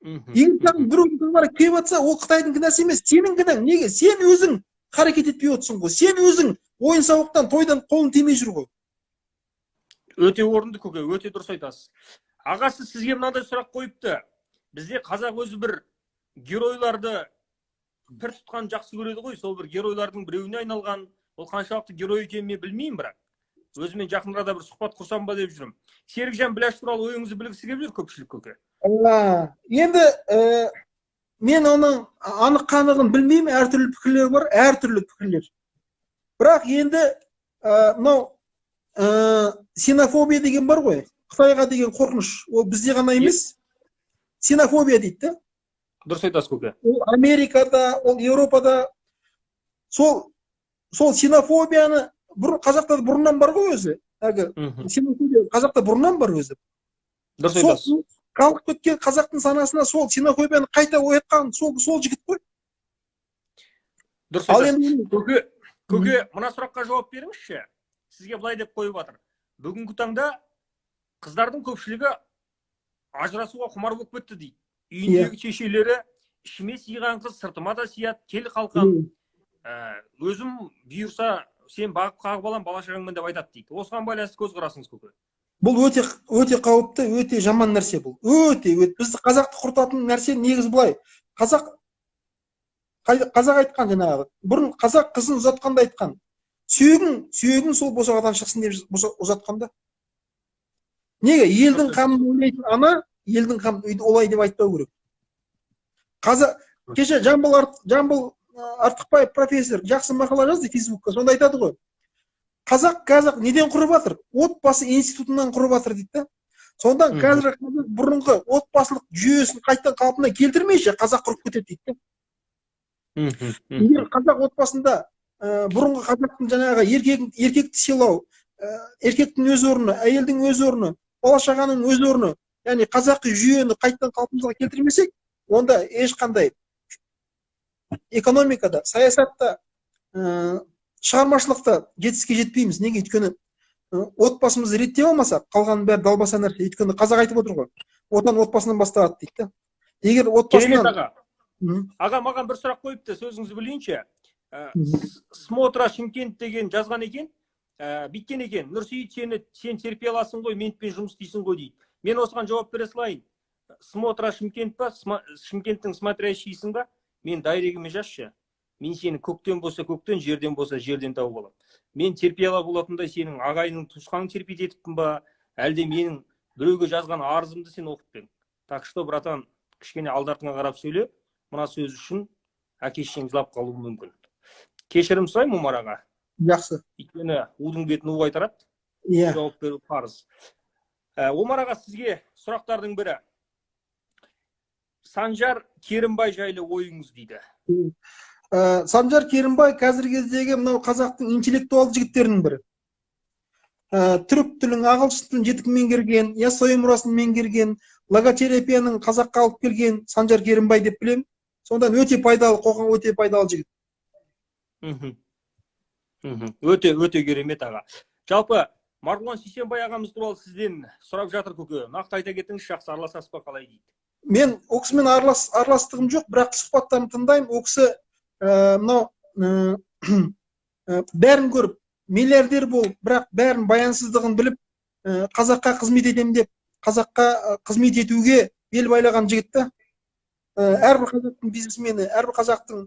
Егер саған біреудің товары келіп жатса, ол Қытайдың кінәсі емес, сенің кінәң. Неге? Сен өзің қарекет етпей отырсың ғой, сен өзің ойын сауықтан, тойдан қолың тимей жүр ғой. Өте орынды, көке, өте дұрыс айтасыз. Ағасы, сізге мынандай сұрақ қойыпты. Бізде қазақ өзі бір геройларды пір тұтқан жақсы көреді ғой. Сол бір геройлардың біреуіне айналған. Ол қаншалықты герой екенін мен білмеймін, бірақ өзімен жақын арада бір сұхбат құрсам ба деп жүрмін. Серікжан Біләш туралы ойыңызды білгісі келіп жүр көпшілік, көке. Енді мен оның анық қанығын білмеймін, әртүрлі пікірлер бар, әртүрлі пікірлер. Бірақ енді мынау синофобия деген бар ғой, Қытайға деген қорқыныш, ол бізде ғана емес, синофобия дейді да. Дұрыс айтасыз, көке. Ол Америкада, ол Еуропада. Сол синофобияны бұрын, қазақта бұрыннан бар ғой өзі әлгі синофобия, қазақта бұрыннан бар өзі. Дұрыс Сол айтасыз. қалып кеткен қазақтың санасына сол синофобияны қайта оятқан сол жігіт қой. Дұрыс Ал айтасыз. енді Көке, мына сұраққа жауап беріңізші. Сізге былай деп қойып жатыр: бүгінгі таңда қыздардың көпшілігі ажырасуға құмар болып кетті дейді. Үйіндегі шешелері: «Ішіме сыйған қыз сыртыма да сыяды, кел, қалқам, өзім бұйырса, сен бағып қағып аламын бала шағаңмен», – деп айтады дейді. Осыған байланысты көзқарасыңыз, көке? Бұл өте өте қауіпті, өте жаман нәрсе бұл. Өте, өте бізді, қазақты құртатын нәрсе. Негізі былай, қазақ айтқан, жаңағы бұрын қазақ қызын ұзатқанда айтқан: «Сүйегің сол босағадан шықсын», – деп ұзатқан да. Неге? Елдің қамын ойлайтын ана, елдің қамын олай деп айтпау керек. Қазақ кеше Жамбыл Артықбаев профессор жақсы мақала жазды Фейсбукқа. Сонда айтады ғой: қазақ қазір неден құрып жатыр? Отбасы институтынан құрып жатыр дейді да. Сондан қазір қазақ бұрынғы отбасылық жүйесін қайтадан қалпына келтірмейше, қазақ құрып кетеді дейді да. Егер қазақ отбасында бұрынғы қазақтың жаңағы еркекті сыйлау, еркектің өз орны, әйелдің өз орны, бала шағаның өз орны, яғни қазақи жүйені қайтадан қалпымызға келтірмесек, онда ешқандай экономикада, саясатта, шығармашылықта жетістікке жетпейміз. Неге? Өйткені отбасымызды реттей алмасақ, қалғанның бәрі далбаса нәрсе. Өйткені қазақ айтып отыр ғой: «Отан отбасынан басталады», – дейді да. Егер Керемет. отбасынан Аға. Аға, маған бір сұрақ қойыпты, сөзіңізді бөлейінші. Смотра Шымкент деген жазған екен, бүйткен екен: «Нұрсейіт, сен терпи аласың ғой, ментпен жұмыс істейсің ғой», – дейді. Мен осыған жауап бере салайын. Смотра Шымкент па, Шымкенттің смотрящийсің ба? Мен директіме жазшы, мен сені көктен болса көктен, жерден болса жерден тауып аламын. Мен терпи ала болатындай сенің ағайының, туысқаның терпеть етіппін ба, әлде менің біреуге жазған арызымды сен оқып па едің? Так что, братан, кішкене алды артыңа қарап сөйле. Мына сөз үшін әке шешең жылап қалуы мүмкін. Кешірім сұраймын, Омар аға. Жақсы. Өйткені удың бетін у қайтарады. Жауап беру парыз. Омар аға, сізге сұрақтардың бірі: Санжар Керімбай жайлы ойыңыз дейді. Санжар Керімбай қазіргі кездегі мынау қазақтың интеллектуалды жігіттерінің бірі. Түрік тілін, ағылшын тілін жетік меңгерген, Яссауи мұрасын меңгерген, логотерапияның қазаққа алып келген Санжар Керімбай деп білемін. Сондықтан өте пайдалы қоғам, өте пайдалы жігіт. Мхм мхм өте өте керемет, аға. Жалпы, Марғұлан Сейсенбай ағамыз туралы сізден сұрап жатыр, көке. Нақты айта кетіңізші, жақсы араласасыз ба, қалай дейді. Мен ол кісімен араластығым жоқ, бірақ сұхбаттарын тыңдаймын. Ол кісі мынау бәрін көріп, миллиардер болып, бірақ бәрін баянсыздығын біліп, қазаққа қызмет етемін деп Қазаққа қызмет етуге бел байлаған жігіт та. Әрбір қазақтың бизнесмені, әрбір қазақтың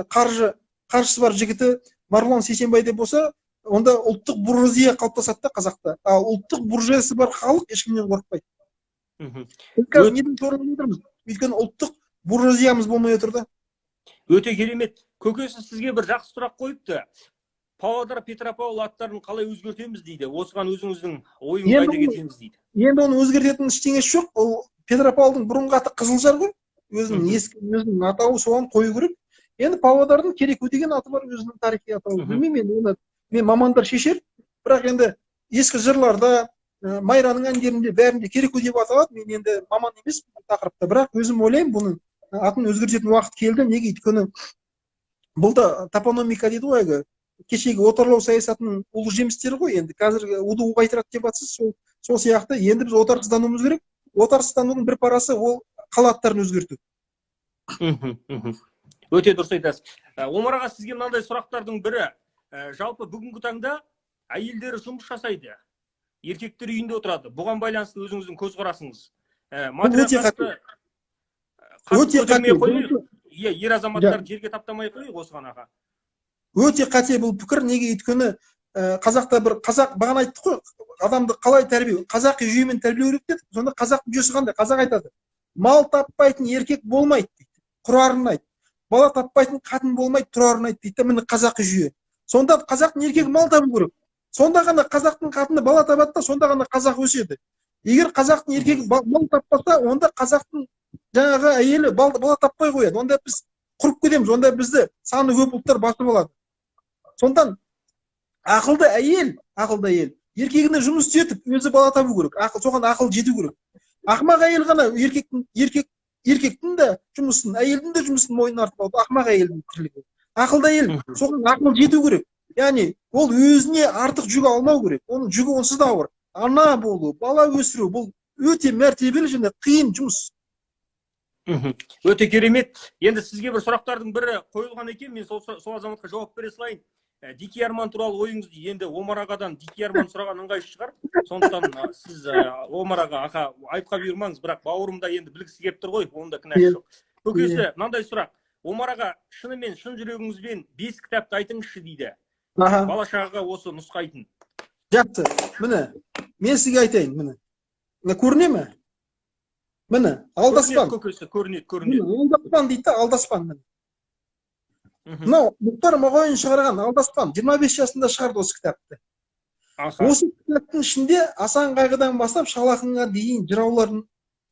қаржысы бар жігіті Марғұлан Сейсембай деп болса, онда ұлттық буржуазия қалыптасады да қазақта. Ал ұлттық буржуазиясы бар халық ешкімнен қорықпайды. Біз қазір неден торығып отырмыз? Өйткені ұлттық буржуазиямыз болмай отыр да. Өте керемет. Көкесі сізге бір жақсы сұрақ қойыпты. Павлодар, Петропавл аттарын қалай өзгертеміз дейді. Осыған өзіңіздің ойыңызды айта кетсеңіз дейді. Енді оны өзгертетін ештеңесі жоқ. Ол Петропавлдың бұрынғы аты Қызылжар ғой. Өзінің ескі, өзінің атауы, соған қою керек. Енді Павлодардың Кереку деген аты бар, өзінің тарихи атауы. Білмеймін енді оны, мен мамандар шешер. Бірақ енді ескі жырларда, Майраның әндерінде бәрінде Кереку деп аталады. Мен енді маман емеспін бұл тақырыпта, бірақ өзім ойлаймын, бұның атын өзгертетін уақыт келді. Неге? Өйткені бұл да топономика дейді ғой, әлгі кешегі отарлау саясатының ұлы жемістері ғой. Енді қазіргі уды у қайтарады деп жатсыз, сол сияқты енді біз отарсыздануымыз керек. Отарсызданудың бір парасы ол қала аттарын өзгерту. Өте дұрыс айтасыз. Омар аға, сізге мынандай сұрақтардың бірі. Жалпы бүгінгі таңда әйелдері жұмыс жасайды, еркектер үйінде отырады. Бұған байланысты өзіңіздің көзқарасыңыз? Өте Матриархатты қате. Өте көтермей қате. қояйық. Иә, ер азаматтар жерге таптамай қояйық осыған, аға. Өте қате бұл пікір. Неге? Өйткені қазақта бір қазақ бағана айттық қой, адамды қалай тәрбие, қазақи жүйемен тәрбиелеу керек дедік. Сонда қазақтың жүйесі қандай? Қазақ айтады: мал таппайтын еркек болмайды дейді, тұрарын айт. Бала таппайтын қатын болмайды, тұрарын айт дейді. Міне, қазақи жүйе. Сонда қазақтың еркегі мал табу керек, сонда ғана қазақтың қатыны бала табады да, сонда ғана қазақ өседі. Егер қазақтың еркегі мал таппаса, онда қазақтың жаңағы әйелі бала таппай қояды. Онда біз құрып кетеміз, онда бізді саны көп ұлттар басып алады. Сондықтан ақылды әйел еркегіне жұмыс істетіп, өзі бала табу керек. Ақыл, соған ақыл жету керек. Ақымақ әйел ғана еркектің де жұмысын, әйелдің де жұмысын мойнына артып алады. Ақымақ әйелдің тірлігі. Ақылды әйел соған ақыл жету керек. Яғни ол өзіне артық жүк алмау керек. Оның жүгі онсыз да ауыр. Ана болу, бала өсіру — бұл өте мәртебелі және қиын жұмыс. Өте керемет. Енді сізге бір сұрақтардың бірі қойылған екен, мен сол азаматқа жауап бере салайын. Дикий Арман туралы ойыңыз дейді. Енді Омар ағадан Дикий Арман сұраған ыңғайсыз шығар. Сондықтан сіз, Омар аға, аға, айыпқа бұйырмаңыз, бірақ бауырым да енді білгісі келіп тұр ғой, оның да кінәсі жоқ. Көкесі, мынандай сұрақ. Омар аға, шынымен шын жүрегіңізбен 5 кітапты айтыңызшы дейді. Бала шағаға осы нұсқайтын. Жақсы. Міне, мен сізге айтайын, міне. Міне, көріне ме? Міне, Алдаспан. Көрінеді, көкесі, көрінеді, көрінеді. Міне, Алдаспан дейді да, Алдаспан, міне. Мынау Мұхтар Мағауин шығарған Алдаспан, 25 жасында шығарды осы кітапты. Осы кітаптың ішінде Асан Қайғыдан бастап Шал ақынға дейін жыраулардың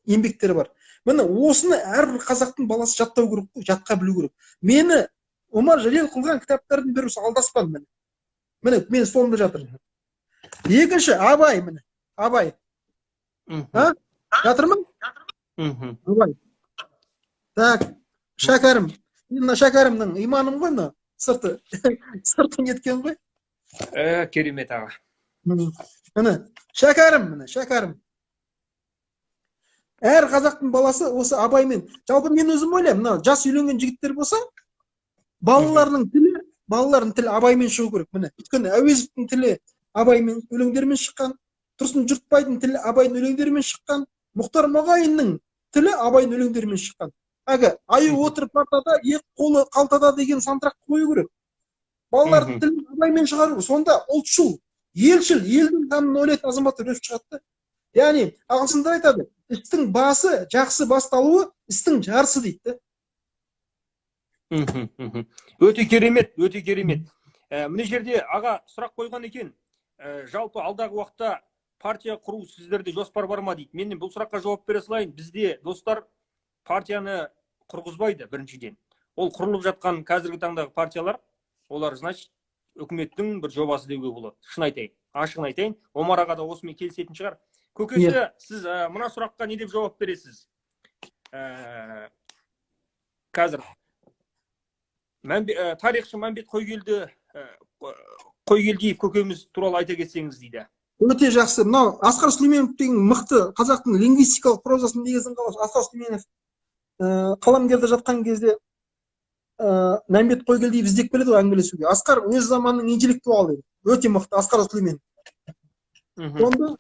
еңбектері бар. Міне, осыны әрбір қазақтың баласы жаттау керек қой, жатқа білу керек. Мені Омар Жәлел қылған кітаптардың бірі осы Алдаспан, міне. Міне, менің столымда жатыр. Екінші Абай, міне. Абай. А? Жатыр ма? Абай. Так, Шәкәрім. Мына Шәкәрімнің иманым ғой мына. Сырты. Сырты неткен ғой. Керемет аға. Міне, Шәкәрім, міне, Шәкәрім. Әр қазақтың баласы осы Абаймен. Жалпы мен өзім ойлаймын, мына жас үйленген жігіттер болса, балаларының тілі Абаймен шығу керек. Міне, өйткені Әуезовтің тілі Абаймен өлеңдерімен шыққан, Тұрсын Жұртбайдың тілі Абайдың өлеңдерімен шыққан, Мұхтар Мағауиннің тілі Абайдың өлеңдерімен шыққан. Әлгі аю отыр партада, екі қолы қалтада деген сандырақты қою керек. Балалардың тілін Абаймен шығару. Сонда ұлтшыл, елшіл, елдің қамын ойлайтын азаматтар өсіп шығады да. Яғни ағылшындар айтады, істің басы жақсы басталуы істің жарысы дейді да. Өте керемет, өте керемет. Мына жерде аға сұрақ қойған екен. Жалпы алдағы уақытта партия құру сіздерде жоспар бар ма дейді. Мен бұл сұраққа жауап бере салайын. Бізде, достар, партияны құрғызбайды біріншіден. Ол құрылып жатқан қазіргі таңдағы партиялар, олар, значит, үкіметтің бір жобасы деуге болады. Шын айтайын, ашығын айтайын. Омар аға да осымен келісетін шығар. Көкесі, сіз мына сұраққа не деп жауап бересіз? Қазір тарихшы Мәмбет Қойгелдиев көкеміз туралы айта кетсеңіз дейді. Өте жақсы. Мынау Асқар Сүлейменов деген мықты қазақтың лингвистикалық прозасының негізін қалаушы Асқар Сүлейменов қаламгерде жатқан кезде Мәмбет Қойгелдиев іздеп келеді ғой әңгімелесуге. Асқар өз заманының интеллектуалы еді. Өте мықты Асқар Сүлейменов. Сонда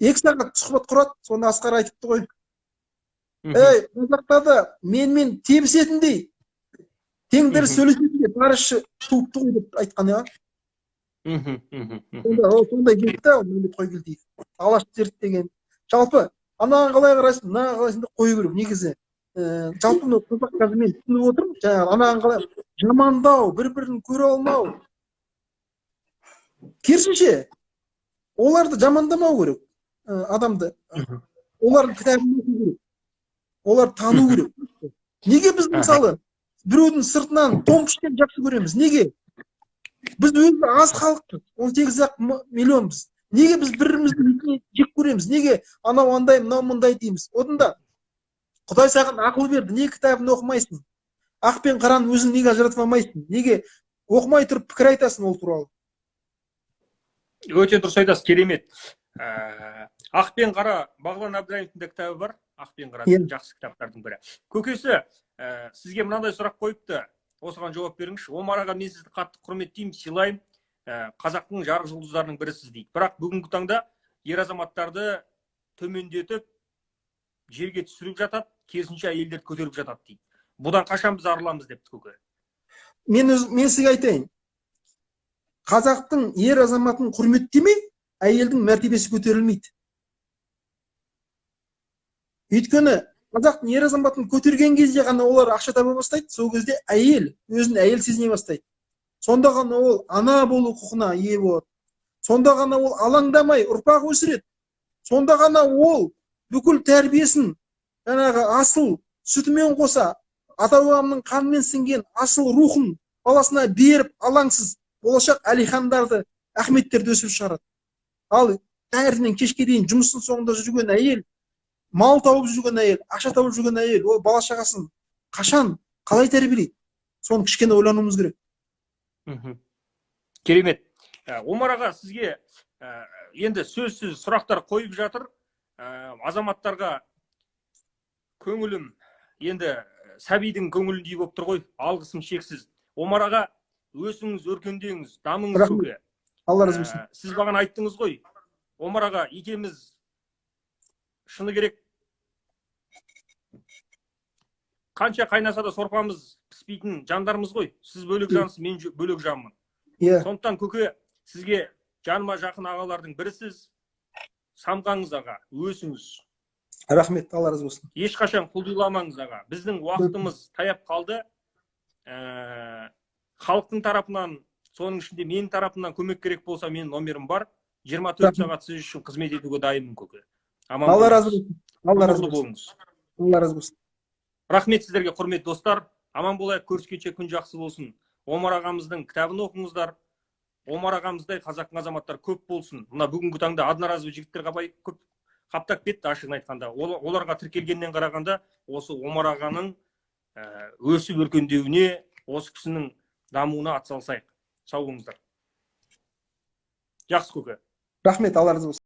2 сағат сұхбат құрады, сонда Асқар айтыпты ғой. Ей, қазақта да менімен тебісетіндей, теңдер сөйлесетіндей парызшы туыпты ғой деп айтқан, иә. Сонда ол сондай келді да, Мәмбет Қойгелдиев. Алаш зерттеген. Жалпы анаған қалай қарайсың, мынаған қалайсың деп қою керек негізі. Жалпы мынау қазақ қазір мен түсініп отырмын, жаңағы анаған қалай жамандау, бір-бірін көре алмау. Керісінше, оларды жамандамау керек, адамды. Олардың кітабын оқу керек. Олар тану керек. Неге біз мысалы біреудің сыртынан тон пішкен жақсы көреміз? Неге? Біз өзіміз аз халықпыз, 18 миллионбыз. Неге біз бір-бірімізді жек көреміз? Неге анау андай, мынау мындай дейміз? Одан да Құдай саған ақыл берді, неге кітабын оқымайсың? Ақ пен қараны өзің неге ажыратып алмайсың? Неге оқымай тұрып пікір айтасың ол туралы? Өте дұрыс айтасыз, керемет. Ақ пен қара Бағлан Әбдірайымовтың да кітабы бар. Ақ пен қара жақсы кітаптардың бірі. Көкесі, сізге мынандай сұрақ қойыпты. Осыған жауап беріңізші. Омар аға, мен сізді қатты құрметтеймін, сыйлаймын. Қазақтың жарық жұлдыздарының бірісіз дейді. Бірақ бүгінгі таңда ер азаматтарды төмендетіп, жерге түсіріп жатады, керісінше әйелдерді көтеріп жатады дейді. Бұдан қашан біз арыламыз депті көке. Мен сізге айтайын. Қазақтың ер азаматын құрметтемей, әйелдің мәртебесі көтерілмейді. Өйткені қазақтың ер азаматын көтерген кезде ғана олар ақша таба бастайды, сол кезде әйел өзін әйел сезіне бастайды. Сонда ғана ол ана болу құқығына ие болады. Сонда ғана ол алаңдамай ұрпақ өсіреді. Сонда ғана ол бүкіл тәрбиесін жаңағы асыл сүтімен қоса ата-бабамның қанымен сіңген асыл рухын баласына беріп, алаңсыз болашақ Әлихандарды, Ахметтерді өсіріп шығарады. Ал таңертеңнен кешке дейін жұмыстың соңында жүрген әйел, мал тауып жүрген әйел, ақша тауып жүрген әйел, ол бала шағасын қашан, қалай тәрбиелейді? Соны кішкене ойлануымыз керек. Керемет. Омар аға, сізге енді сөзсіз сұрақтар қойып жатыр. Азаматтарға көңілім енді сәбидің көңіліндей болып тұр ғой, алғысым шексіз. Омар аға, өсіңіз, өркендеңіз, дамыңыз Рахмет. көке. Алла разы болсын. Сіз маған айттыңыз ғой, Омар аға, екеуміз шыны керек, қанша қайнаса да сорпамыз піспейтін жандармыз ғой. Сіз бөлек жансыз, мен бөлек жанмын. Сондықтан көке, сізге жаныма жақын ағалардың бірісіз. Самғаңыз аға, өсіңіз. Рахмет, Алла разы болсын. Ешқашан құлдиламаңыз аға. Біздің уақытымыз таяп қалды. Халықтың тарапынан, соның ішінде менің тарапымнан көмек керек болса, менің номерім бар. 24 сағат сіз үшін қызмет етуге дайынмын көке. Аман Алла болыңыз. разы болсын. Алла разы Ғұмырлы болсын. болыңыз. Алла разы болсын. Рахмет сіздерге, құрметті достар. Аман болайық, көріскенше күн жақсы болсын. Омар ағамыздың кітабын оқыңыздар. Омар ағамыздай қазақтың азаматтары көп болсын. Мына бүгінгі таңда одноразовый жігіттер көп қаптап кетті, ашығын айтқанда. Оларға тіркелгеннен қарағанда осы Омар ағаның өсіп өркендеуіне, осы кісінің дамуына атсалысайық. Сау болыңыздар. Жақсы көке. Рахмет, Алла разы болсын.